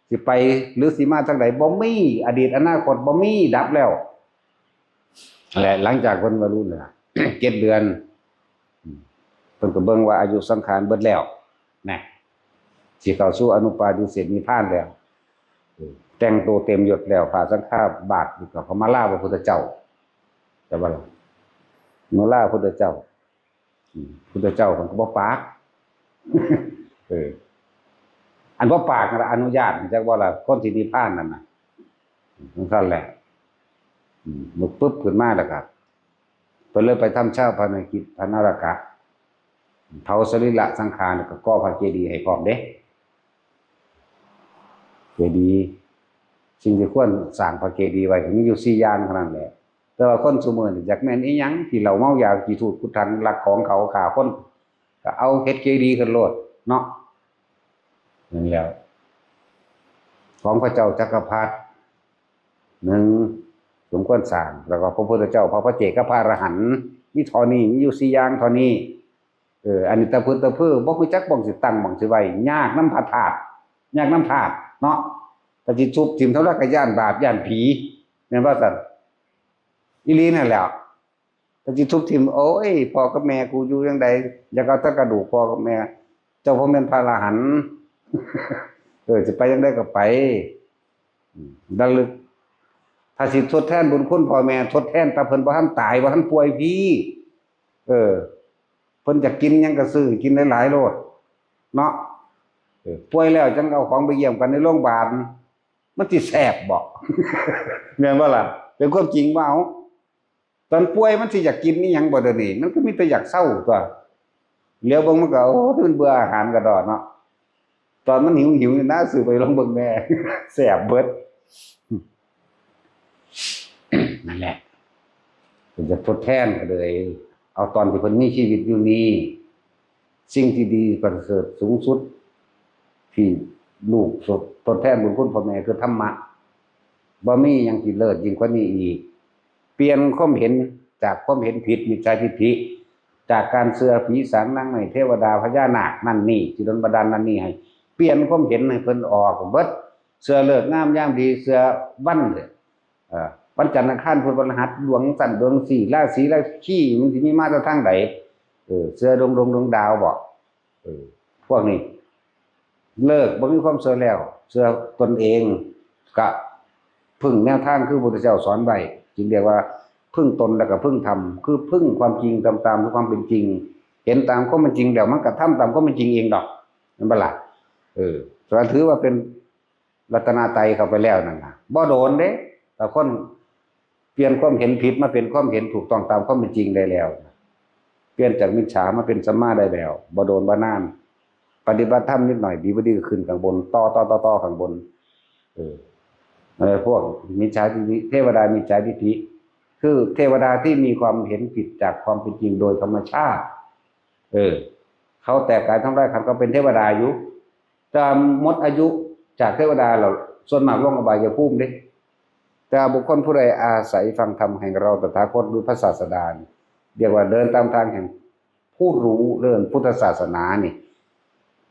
สิไปหรือสิมาทางใด บ่มี อดีตอนาคตบ่มี ดับแล้ว และหลังจากเพิ่นบรรลุเนี่ย เจ็ดเดือน อืม เพิ่นก็เบิ่งว่าอายุสังขารเบิดแล้วนะ สิเข้าสู่อนุปาทิเสสนิพพานแล้ว เออ แต่งตัวเต็มยศแล้ว ผ้าสังฆาบาตรนี่ก็เขามาลาพระพุทธเจ้า แต่ว่าล่ะ มาลาพระพุทธเจ้า อืม พุทธเจ้าเพิ่นก็บ่ปาก เออ อันบ่ปากนั่นล่ะอนุญาต จักว่าล่ะ คนสินิพพานนั่นน่ะ จั่งซั่นแหละ อืม ลุกปึ๊บขึ้นมาแล้วก็ เพิ่นเลยไปทำฌาปนกิจพระนรกะ เผาสรีระสังขาร แล้วก็ก่อพระเจดีย์ให้พร้อมเด้ เจดีย์ สิ่งที่ควรสร้างพระเจดีย์ไว้ก็มีอยู่สี่อย่างเท่านั้นแหละ แต่ว่าคนซุมื้อนี่อยากแม่นอีหยัง ขี้เหล้าเมายา ขี้ถูดกุดถัง ลักของเขา ฆ่าคน ก็เอาเฮ็ดเจดีย์ขึ้นโลดเนาะ นั่นแหล้ว ของพระเจ้าจักรพรรดิ หนึ่ง สมควรสร้าง แล้วก็พระพุทธเจ้า พระปัจเจก กับพระอรหันต์ มีเท่านี้ มีอยู่สี่อย่างเท่านี้ เออ อันนี้ตะพึดตะพือ บ่รู้จักหม่องสิตั้งหม่องสิไว้ ยากนำพระธาตุ ยากนำธาตุเนาะ ก็สิทุบถิ่มเท่าใดก็ย้านบาป ย้านผี แม่นบ่ซั่น อีหลีนั่นแหล้ว ก็สิทุบถิ่ม โอ้ย พ่อกับแม่กูอยู่จั่งใด อยากเอาแต่กระดูกพ่อกับแม่ เจ้าบ่แม่นพระอรหันต์ เออ สิไปจั่งใดก็ไป อืม ระลึก ถ้าสิทดแทนบุญคุณพ่อแม่ ทดแทนแต่เพิ่นบ่ทันตาย บ่ทันป่วยพี้ เออ เพิ่นอยากกินหยังก็ซื้อกินหลายๆโลด เนาะ เออ ป่วยแล้วจั่งเอาของไปเยี่ยมกันในโรงพยาบาล มันสิแซ่บบ่ แม่นบ่ล่ะ เป็นความจริงบ่ เอา ตอนป่วยมันสิอยากกินอีหยังบ่เดี๋ยวนี้ มันก็มีแต่อยากเซาตั๊ว เหลียวเบิ่งมันก็ โอ้ย มันเบื่ออาหารกะด้อเนาะ ตอนมันหิวๆนี่นะ ซื้อไปลองเบิ่งแหน่ แซ่บเบิด นั่นแหละ เพิ่นจะทดแทนก็เลย เอาตอนที่เพิ่นมีชีวิตอยู่นี้ สิ่งที่ดีประเสริฐสูงสุด ที่ลูกทดแทนบุญคุณพ่อแม่คือธรรมะ บ่มีหยังที่เลิศยิ่งกว่านี้อีก เปลี่ยนความเห็นจากความเห็นผิด มิจฉาทิฏฐิ จากการเชื่อผีสางนางไม้เทวดาพญานาคนั่นนี่ ที่ดลบันดาลนั่นนี่ให้ เปลี่ยนความเห็นให้เพิ่นออกเบิด เชื่อฤกษ์งามยามดี เชื่อวัน เอ่อ วันจันทร์อังคารพุธพฤหัส ดวงจันทร์ดวงสี่ ราศีราคีมันสิมีมาแต่ทางใด เออ เชื่อดวงดวงดวงดาวบ่ เออ พวกนี้ เลิกบ่มีความเชื่อแล้ว เชื่อตนเอง ก็พึ่งแนวทางคือพระพุทธเจ้าสอนไว้ จึงเรียกว่าพึ่งตนแล้วก็พึ่งธรรม คือพึ่งความจริงตาม ตามความเป็นจริง เห็นตามความเป็นจริงแล้วมันก็ทำตามความเป็นจริงเองดอก แม่นบ่ล่ะ เออ ถือว่าเป็นรัตนตรัยเข้าไปแล้วนั่นน่ะ บ่โดนเด้ แต่คนเปลี่ยนความเห็นผิดมาเป็นความเห็นถูกต้องตามความเป็นจริงได้แล้ว เปลี่ยนจากมิจฉามาเป็นสัมมาได้แล้ว บ่โดนบ่นาน ปฏิบัติธรรมนิดหน่อย ดีบ่ดีก็ขึ้นข้างบน ต่อ ต่อ ต่อ ต่อข้างบน เออ เออ พวกมิจฉาทิฏฐิ เทวดามิจฉาทิฏฐิ คือเทวดาที่มีความเห็นผิดจากความเป็นจริงโดยธรรมชาติ เออ เขาแตกกายทำลายขันธ์ เขาเป็นเทวดาอยู่ แต่หมดอายุจากเทวดาแล้ว ส่วนมากลงอบายภูมิเด้ แต่บุคคลผู้ใดอาศัยฟังธรรมแห่งเราตถาคต หรือพระศาสดานี่ เรียกว่าเดินตามทางแห่งผู้รู้เรื่องพุทธศาสนานี่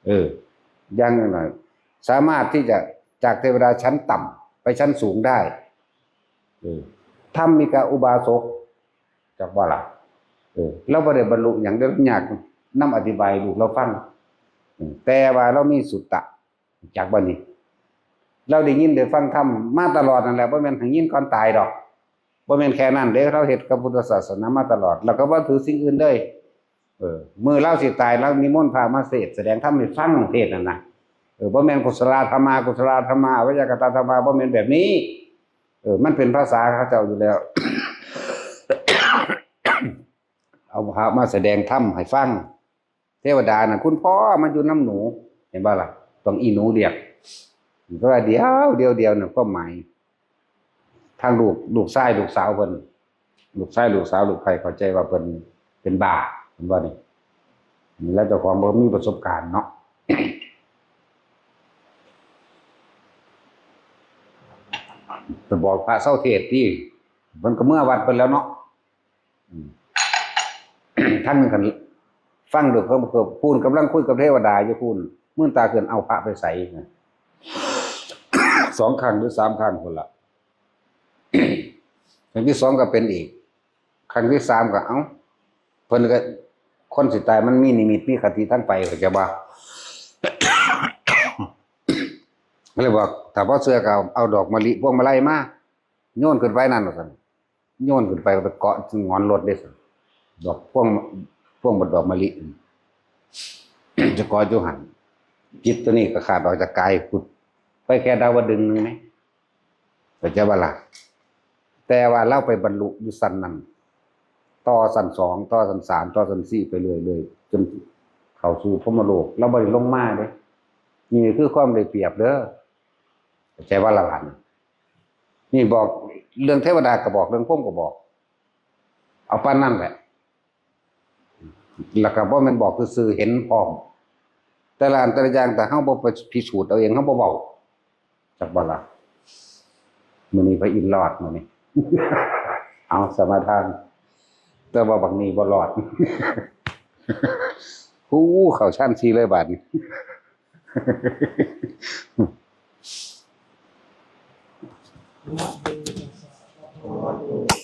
เออ อย่างน้อย สามารถที่จะจากเทวดาชั้นต่ำไปชั้นสูงได้ เออ ธรรมิกอุบาสก จักว่าล่ะ เออ เราบ่ได้บรรลุหยังเด้อ ยากนำอธิบายลูกเราฟัง เออ แต่ว่าเรามีสุตตะ จักบ่นี่ เราได้ยินได้ฟังธรรมมาตลอดนั่นแหละ บ่แม่นหายินก่อนตายดอก บ่แม่นแค่นั้นเด้ เราเฮ็ดกับพุทธศาสนามาตลอด แล้วก็บ่ถือสิ่งอื่นเลย เออ มื้อเราสิตาย เรานิมนต์พระมาเทศน์แสดงธรรมให้ฟัง เทศน์นั่นน่ะ เออ บ่แม่นกุศลาธรรมา กุศลาธรรมา อวัยยกตาธรรมา บ่แม่นแบบนี้ เออ มันเป็นภาษาเขาเจ้าอยู่แล้ว เอาพระมาแสดงธรรมให้ฟัง เทวดาน่ะ คุณพ่อมาอยู่นำหนู เห็นบ่ล่ะ ต้องอีหนูเรียก ก็ว่าเดี๋ยว เดี๋ยว เดี๋ยวน่ะ ความหมาย ทางลูก ลูกชาย ลูกสาวเพิ่น ลูกชาย ลูกสาว ลูกใคร่เข้าใจว่าเพิ่นเป็นบ้า เห็นบ่นี่ แล้วเจ้าของบ่มีประสบการณ์เนาะ ไปบอกพระเซาเทศน์ติ เพิ่นก็เมือวัดเพิ่นแล้วเนาะ อืม ทางหนึ่งก็ ฟังดูเขาเขาพูนกำลังคุยกับเทวดาอยู่พูน มื่นตาขึ้น เอาพระไปใส่ สองครั้งหรือสามครั้งคนละ ครั้งที่สองก็เป็นอีก ครั้งที่สามก็เอ้า เพิ่นก็ คนสิตายมันมีนิมิตมีคติทั้งไป เขาจะว่า ก็เลยบอก ถ้าบ่เชื่อก็เอา เอาดอกมะลิพวงมาลัยมา โยนขึ้นไปนั่นว่าซั่น โยนขึ้นไปไปเกาะหงอนรถเด้ซั่น ดอกพวง พวงบักดอกมะลิ จะเกาะอยู่หั่น จิตตัวนี้ก็ขาดออกจากกายพุทธ ไปแค่ดาวดึงส์หนึ่งไหม เข้าใจบ่ล่ะ แต่ว่าเราไปบรรลุอยู่ชั้นนั้น ต่อชั้นสอง ต่อชั้นสาม ต่อชั้นสี่ ไปเรื่อยๆ จนเข้าสู่พรหมโลก เราบ่ได้ลงมาเด้ นี่คือความได้เปรียบเด้อ เข้าใจบ่ล่ะหลาน นี่บอกเรื่องเทวดาก็บอก เรื่องพรหมก็บอก เอาปานนั้นแหละ แล้วก็บ่แม่นบอกซื่อๆ เห็นพร้อม แต่ละอันแต่ละอย่าง ถ้าเฮาบ่ไปพิสูจน์เอาเอง เฮาบ่เว้า จักบ่ล่ะ มื้อนี้พระอินทร์รอดมื้อนี้ เอาสมาทาน แต่ว่าบักนี้บ่รอด ฮู้ เข้าชั้นสี่เลยบาดนี้ Thank you.